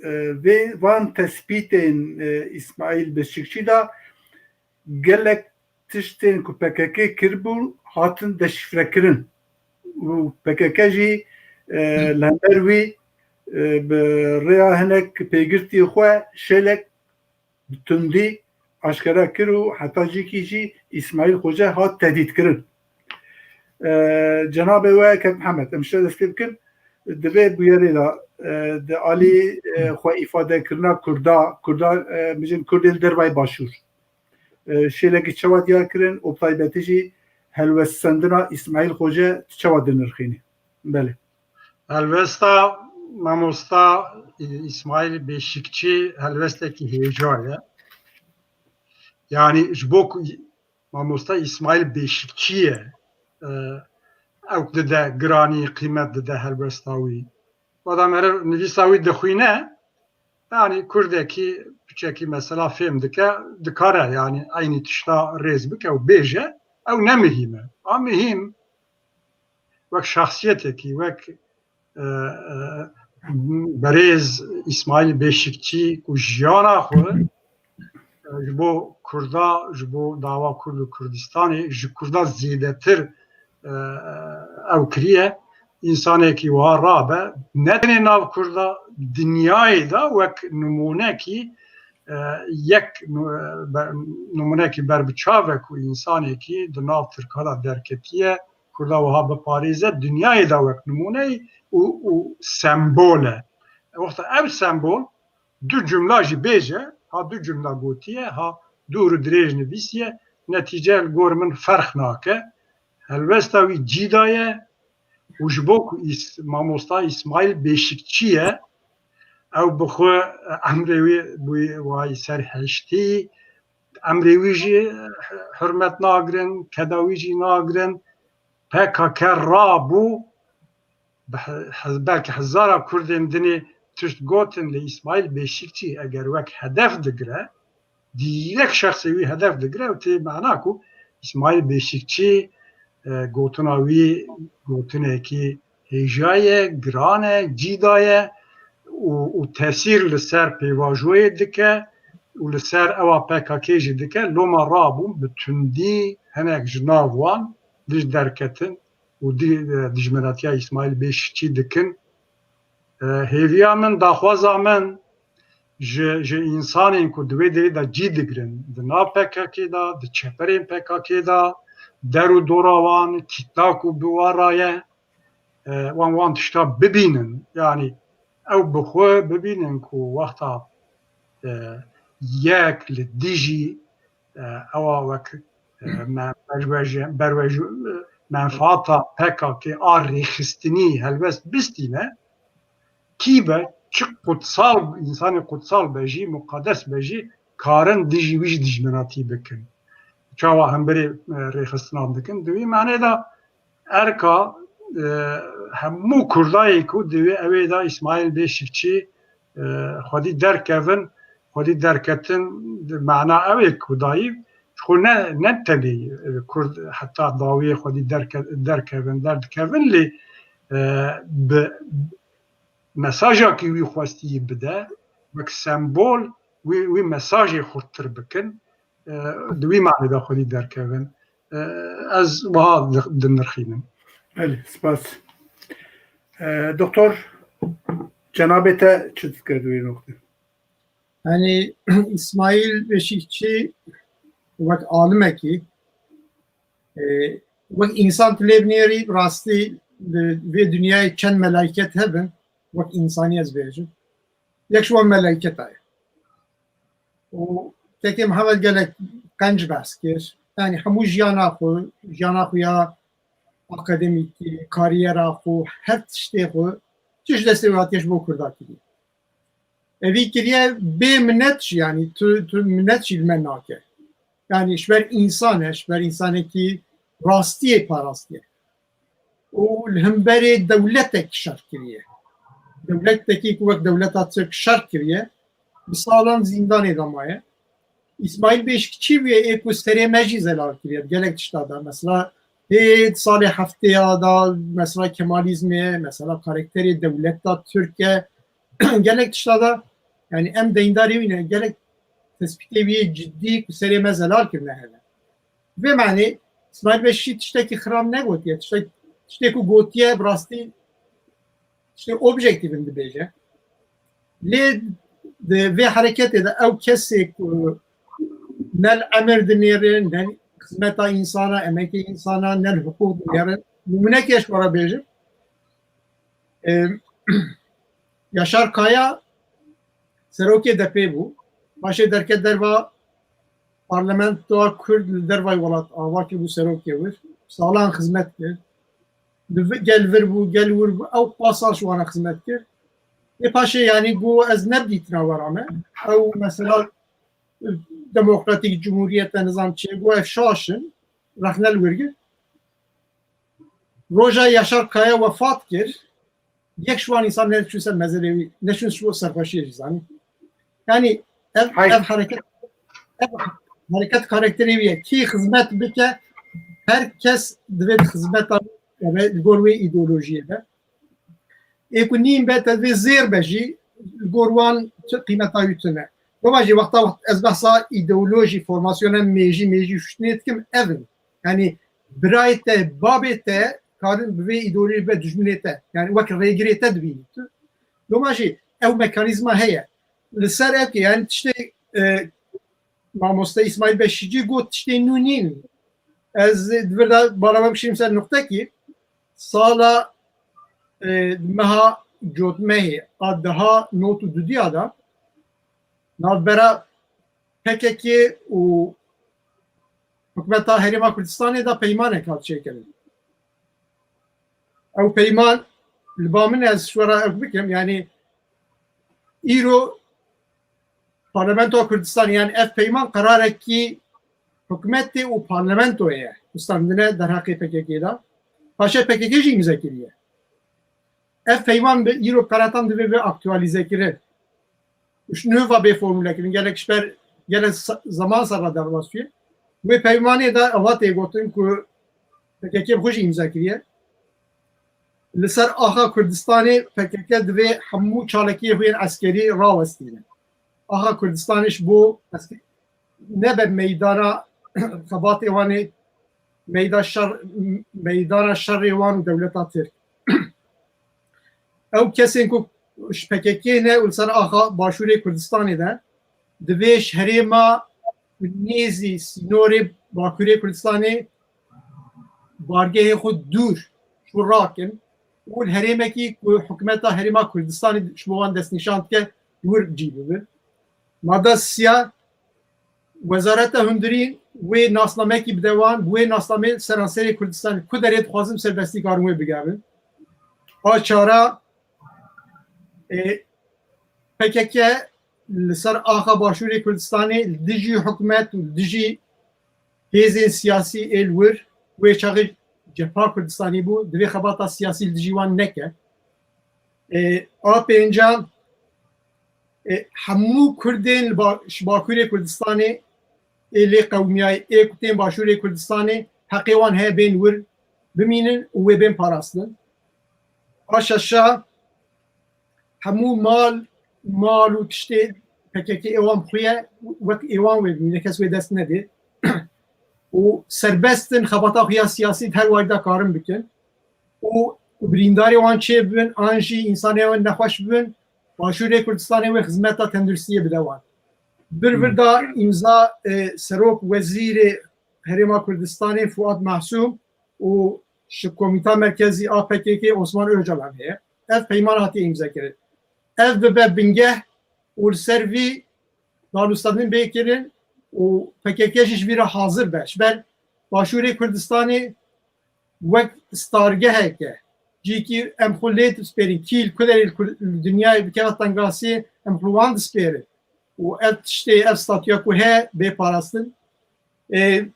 e, vê van tespîtên, e, Îsmaîl Beşikçî de gelek tiştên ku P K K kiribû hatin deşîfrekirin û P K K jî, e, li hember wî, e, bi rêya hinek pêgirtî xwe şêlek bi tundî aşkera kir û heta cîkî jî Îsmaîl Xoce hat tehdîtkirin. E, cenabê we Kek Mihemed, em şe dest pê bikin, di vê bûyerê de, e, di alî, e, xwe îfadekirina Kurda, Kurda, e, bijin Kurdê li dervayê Başûr, e, şêlekî çawa diyar kirin û bi taybetî jî helwestendina Îsmaîl Xoce tu çawa dinirxînî? Belê. Helwesta mamosta Îsmaîl Beşikçî helwestekî hêja ye. Yanî ji bo ku mamosta Îsmaîl Beşikçî ye, e, ew dide giranî, qîmet dide helwesta wî. Wada meriv nivîsa wî dixwîne, yanî kurdekî piçekî mesela fêm dike, dikare yanî eynî tişta rêz bike û bêje, ew ne mihîm e. A mihîm wek şexsiyetekî, wek, e, e, berêz Îsmaîl Beşikçî ku jiyana xwe, e, ji bo Kurda, ji bo dawa Kurd û Kurdistanê, ji Kurda zêdetir, e, e, ew kiriye. Însanekî wiha rabe, ne tenê nav Kurda, dinyayê de wek nimûnekî, e, yek nu-, e, be-, nimûnekî ber bi çav e ku însanekî di nav Tirka de derketiye, Kurda wiha biparêze, dinyayê de wek nimûneyî û, û sembol e. Wexta ev sembol du cumla jî bêje, ha du cumla gotiye, ha dûr û dirêj nivîsiye, netîce li gor min ferq nake. Helwesta wî cî daye û ji bo ku Îs-, mamosta Îsmaîl Beşikçî ye, ew bi xwe emrê wî bûye wayî ser heştî, emrê wî jî hurmet nagirin, keda wî jî nagirin. P K K rabû, bi he-, hez-, belkî hezara Kurdên dinê tişt gotin, lê Îsmaîl Beşikçî eger wek hedef digire, dîrek şexsê wî hedef digire û tê mana ku Îsmaîl Beşikçî, e, gotina wî gotinekî hêja ye, giran e, cî daye û, û tesîr li ser pêvajoyê dike û li ser ewa P K K jî dike. Loma rabûn bi tundî hinek ji nav wan dij derketin û di-, e, dijminatiya Îsmaîl Beşikçî dikin. E, hêviya min, daxwaza min ji, ji însanên ku di wê derê de cî digirin, di nav P K K de, di çeperên P K K de, der û dora wan, kîtla ku bi wan re ye, e, wan, wan tişta bibînin. Yanî ew bi xwe bibînin ku wexta, e, yek li dijî, e, ewa wek, e, me-, berweje-, berweje-, e, menfaata P K K a rêxistinî helwest bistîne, kî be, çi qutsal, însanê qutsal be jî, muqedes be jî, karin dijî wî jî dijminatî bikin. Çawa hemberê, e, rêxistinan dikin? Di wî manê de erka, e, hemû Kurdayê ku di wê ewê de Îsmaîl Beşikçî, e, xwedî derkevin, xwedî derketin, di mana ew ê ku dayî, ji xwe ne, ne tenê, e, Kurd heta dawiyê xwedî derke-, derkevin, derdikevin, lê, e, bi mesaja ku wî xwestî bide, wek sembol wî, wî mesajê xurttir bikin, e, di wî manê de xwedî derkevin. E, ez wiha di-, dinirxînim. Belê, spas. E, doktor, cenabê te çi dikir di wê noqtê? Yanî, Îsmaîl Beşîkçî wek alimekî, e, wek însan tu lê binêrî, rastî li vê dinyayê çend melaiket hebin, wek însanî ez bêjim. Yek ji wan melaiketa ye. Û Kekê Mihemed gelek qenc behs kir. Yanî hemû jiyana xwe, jiyana xwe ya akademîkî, kariyera xwe, her tiştê xwe, tu ji destê wê hatiye ji bo Kurda kiriye. Evî kiriye bê minet jî, yanî tu, tu minet jî li me nake. Yani ji ber însan e, ji ber însanekî rastiyê parastiye. Û li hemberê dewletek şer kiriye. Dewletekî ku wek dewleta Tirk şer kiriye, bi salan zîndanê de maye. Îsmaîl Beşikçî bûye ê ku serê me jî zelal kiriye. Gelek tişta da. Mesela hê salê heftêya da, mesela Kemalizmê, mesela karakterê dewleta Tirk e. Gelek tişta da, yani em deyndarê wî ne, gelek tespîtê wî yê cidî ku serê me zelal kirine hene. Vê manê Îsmaîl Beşî tiştekî xirab negotiye. Tiştek, tiştê ku gotiye bi rastî tiştê objektîv in dibêje. Lê di vê hereketê de ew kesê ku ne li emir dinêrin, ne li xizmeta însana, emekê însana, ne li hiqûq dinêrin. Nimûnekê ji we re bêjim. Em, Yaşar Kaya serokê D P bû. Paşê derket derva parlamentoya Kurd li dervayê welat ava kiribû serokê wir. Salan xizmet kir. Li vi-, gel vir bû, gel wir bû. Ew pasal ji wana xizmet kir. Ê paşê yanî got ez ne bi dîtina we re me. Ew mesela demokratîk cumhuriyete nizam çê got ev şaş in. Rexne li wir gir. Roja Yaşar Kaya wefat kir, yek ji wan însan neçûn ser mezelê wî, neçûn ji bo serxweşiyê jî zanî. Yanî ev, Hay. ev hereket, ev hereket karakterê wî ye. Kî xizmet bike, her kes divê di xizmeta wî be, li gor wê îdeolojiyê be. Ê ku nîn be, te divê zêr be jî, li gor wan tu qîmeta wî tune. Loma jî wexta wext ez behsa îdeolojî, formasyona mêjî, mêjî şuştinê dikim, ev in. Yani birayê te, babê te karin bi vê îdeolojî be dijminê te. Yani wek rêgirê te dibînî tu. Loma jî ew mekanîzma heye. Li ser ev ki, yani tiştê, e, mamoste Îsmaîl Beşîcî got tiştê nû nîn. Ez di vir de bala me bişînim ser nuqtekî. Sala, e, meha cotmehê a deha not û dudiya de navbera P K K û hikûmeta Herêma Kurdistanê de peymanek hat çêkirin. Ew peyman li ba min ez ji we re ew bikim, yani îro Parlamentoya Kurdistanê, yani ev peyman qerarekî hikûmetê û parlamentoyê ye, standine derheqê P K K de. Paşê P K K jî îmze kiriye. Ev peyman bi îro qeratan divê be aktualîzekirin. Û ji nû ve bê formûlekirin. Gelek ji ber, gelek sa-, zeman ser re derbas bûye. Wê peymanê de eva tê gotin ku P K K bi xwe jî îmza kiriye. Li ser axa Kurdistanê P K K divê hemû çalakiyê xwe yên eskerî rawestîne. Axa Kurdistanê ji bo eske-, nebe meydana xebatê wan ê, meyda şer, meydana şerê wan û dewleta Tirk. Ew kesên ku ji P K K ne û li ser axa Başûrê Kurdistanê de divê ji herêma nêzî sînorê Bakurê Kurdistanê bargehê xwe dûr ji wir rakin û li herêmekî ku hikûmeta Herêma Kurdistanê ji bo wan destnîşan dike, li wir cî bibin. Mada siya, Wezareta Hundirîn wê nasnamekî bide wan, bi wê nasnamê seranserê Kurdistanê ku derê dixwazin serbestî karin wê bigerin. A çara, e, P K K li ser axa Başûrê Kurdistanê li dijî hikûmet û li dijî hêzên siyasî ê li wir, wê çaxê Cepha Kurdistanî bû, divê xebata siyasî li dijî wan neke. E, a pênca, e, hemû Kurdên li ba-, ji Bakurê Kurdistanê ê lê qewimiyayê, ê ku tên Başûrê Kurdistanê, heqê wan heye bên wir bimînin û wê bên parastin. A şeşa, hemû mal, mal û tiştê P K K ê wan bi xwe ye, wek ê wan wê bimîne, kes wê dest nedê. Û serbest in, xebata xwe ya siyasî di her warî de karin bikin. Û birîndarê wan çê bibin, an jî însanê wan nexweş bibin, Başûrê Kurdistanê wê xizmeta tenduristiyê bide wan. Bir vir da îmza, e, serok wezîrê Herêma Kurdistanê Fuat Mahsûm û ji Komîta Merkezî a P K K Osman Ocalan heye. Ev peyman hatiye îmzekirin. Ev bibe bingeh û li ser vî danûstandin bê kirin û P K K jî ji vî re hazir be. Ji ber Başûrê Kurdistanê wek stargehek e. Cîkî em xwe lê dispêrin. Kî li ku derê li Kur-, li dinyayê bikeve tengasiyê, em xwe wan dispêrin. Û ev tiştê, ev statûya ku heye bê parastin. E,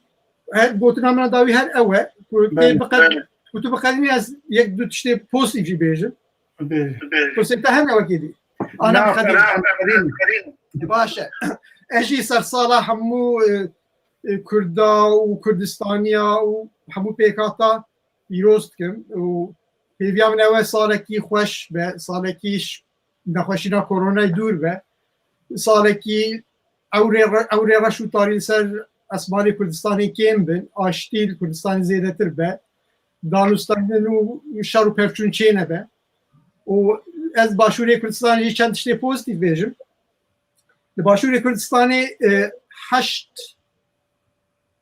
her gotina min dawî her ew e. Ku tê Belê. biqed-, ku tu biqedînî ez yek du tiştê pozîtîf jî bêjim. Bêjim. Kursê te hene wekî dî. Ana Na, biqedînî. na, biqedînî. Baş e. Ez jî sersala hemû, e, e, Kurda û Kurdistaniya û hemû pêkhata pîroz dikim û hêviya min ew e salekî xweş be, salekî ş-, nexweşîna koronayê dûr be, salekî ewrê re-, ewrê reş û tarî li ser esmanê Kurdistanê kêm bin, aştî li Kurdistanê zêdetir be, danûstandin û şer û pevçûn çênebe. Û ez Başûrê Kurdistanê jî çend tiştê pozîtîf bêjim. Li Başûrê Kurdistanê, e, heşt,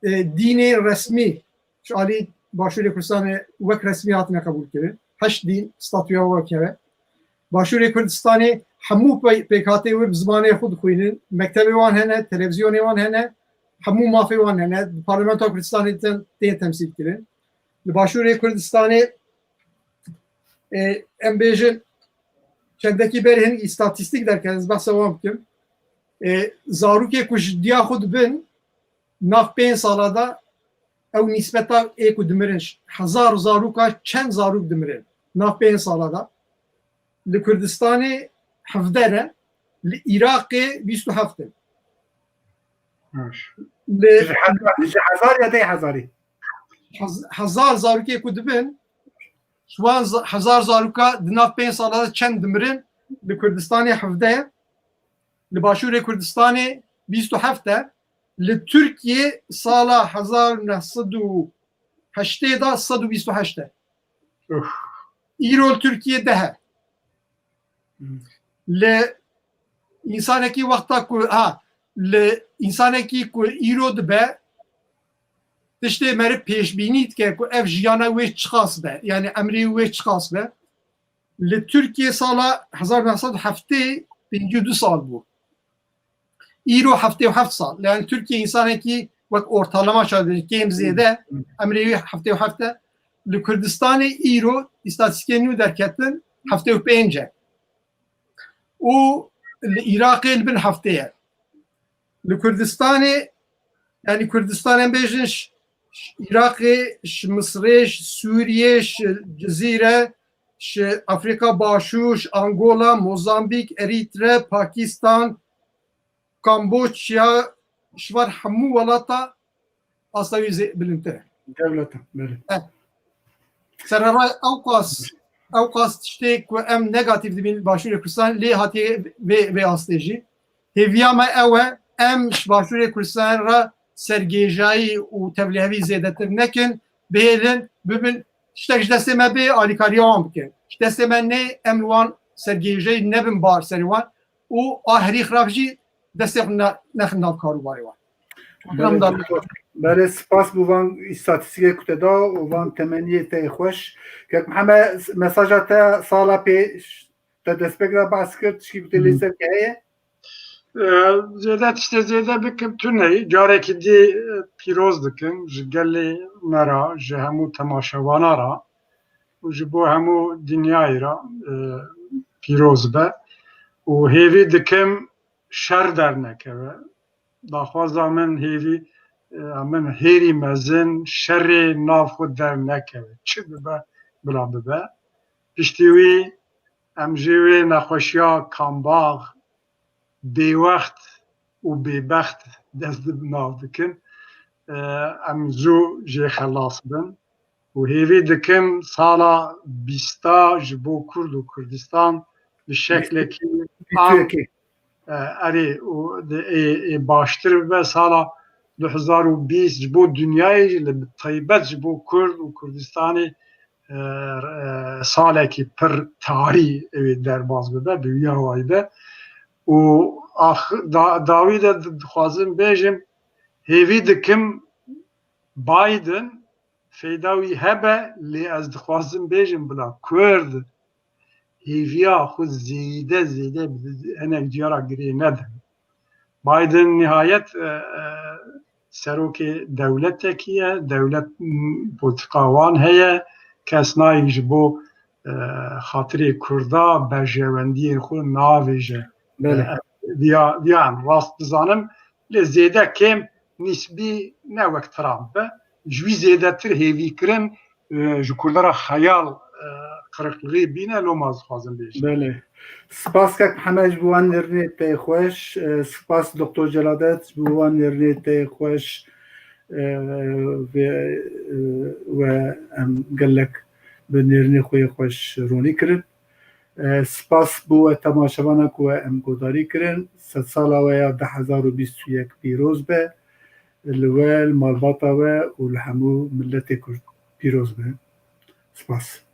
e, dînê resmî ji alî Başûrê Kurdistanê wek resmî hatine qebûlkirin. Heşt dîn statûya wek hebe. Başûrê Kurdistanê hemû pê-, pêkhateyê wê bi zimanê xwe dixwînin. Mektebê wan hene, televîzyonê wan hene, hemû mafê wan hene. Di Parlamentoya Kurdistanê tên, tên temsîl kirin. Li Başûrê Kurdistanê, e, em bêjin, çendekî berê hin îstatîstîk derket, ez behsa wan bikim. E, zarokê ku ji diya xwe dibin, nav pênc sala de ew nîsbeta ê ku dimirin, hezar zaroka çend zarok dimirin nav pênc sala de? Li Kurdistanê hevdeh ne, li Iraqê bîst û heft in. Baş. Li Ji hezar, ji hezar ya deh hezarî? Hez-, hezar zarokê ku dibin, ji wan za-, hezar zaroka di nav pênc sala de çend dimirin? Li Kurdistanê hevdeh ye, li Başûrê Kurdistanê bîst û heft e, li Tirkiyê sala hezar neh sed û heştê de sed û bîst û heşt e. Uf. Îro li Tirkiyê deh e. Hmm. Li însanekî wexta ku, ha, li însanekî ku îro dibe, tiştê meriv pêşbînî dike ku ev jiyana wê çiqas be, yani emrê wê çiqas be. Li Tirkiyê sala hezar neh sed û heftê pêncî û du sal bû. Îro heftê û heft sal. Yani Tirkiye însanekî wek ortalama çadir kêm zêde, Hı hı. emrê wî heftê û heft e. Li Kurdistanê îro îstatîstîkên nû derketin heftê û pênc e. Û li Iraqê li bin heftê ye. Li Kurdistanê, yani Kurdistan em bêjin ş-, ş-, Iraqê, ji Misirê, ji Sûriyê, ji Cizîre, ji Afrîka Başûr, ji Angola, Mozambîk, Erître, Pakistan, Kamboçya, ji van hemû welata asta wî zê-, bilindtir e. Dewleta, belê. Eh. Serera ewqas, ewqas tiştê ku em negatîf dibîn Başûrê Kurdistan lê hatiye vê, vê astê jî. Hêviya me ew e, em ji Başûrê Kurdistan re sergêjayî û tevlihevî zêdetir nekin, bihêlin, bibin, tiştek ji destê me bê, alîkariya wan bikin. Ji destê me nê, em li wan sergêjayî nebin bar serê wan û a herî xirab jî destê xwe ne-, nexin nav karûbarê wan. Belê, Em da doktor. Belê, spas bo van îstatîstîkê ku te da û van temenniyê te yê xweş. Kek Mihemed, mesaja te sala pê te destpêk re behs kir, tişkî ku tê lê Hı. ser ke heye? Ee, zêde tiştê zêde bikim tune ye. Carekî dî, e, pîroz dikim ji gelê me re, ji hemû temaşevana re û ji bo hemû dinyayê re, e, pîroz be. Û hêvî dikim şer dernekeve. Daxwaza min hêvî, e, min hêrî mezin şerê nav xwe dernekeve. Çi bibe, bila bibe. Piştî wî em jê wê nexweşiya kambax, bêwext û bêbext dest bi nav dikin. E, em zû jê xelas bin. Û hêvî dikim sala bîsta ji bo Kurd û Kurdistan bi şeklekî Bîst û yekê. E, erê, û di, ê, ê baştir bibe sala du hezar û bîst ji bo dinyayê jî, li taybet ji bo Kurd û Kurdistanê, e, e, salekî pir tarî ew ê derbas bibe, bi wî awayî de. Û ax-, da-, dawî de di-, dixwazim bêjim, hêvî dikim Biden feyda wî hebe, lê ez dixwazim bêjim bila Kurd hêviya xwe zêde, zêde bi hinek cî re girê nedin. Biden nihayet, e, e, serokê dewletekî ye, dewlet, m, politika wan heye, kes nayê ji bo, e, xatirê Kurda berjewendiyên xwe navêje. Belê. E, viya, viya em rast dizanim, lê zêde kêm nîsbî ne wek Trump be. Ji wî zêdetir hêvîkirin e, ji kurdara xeyal e, qiriqlixî bîne, loma ez dixwazim bêjim. Belê. Spas kek Mihemed ji bo wan nêrînê te xweş. E, spas Doktor Celadet ji bo wan nêrînê te xweş. E, ve, e, we em gelek bi nêrînê xwe yê xweş ronî kirin. E, spas bo we temaşevana ku we em godarî kirin. Sedsala we ya du hezar û bîst û yek pîroz be. Li we, li malbata we û li hemû miletê Kurd pîroz be. Spas.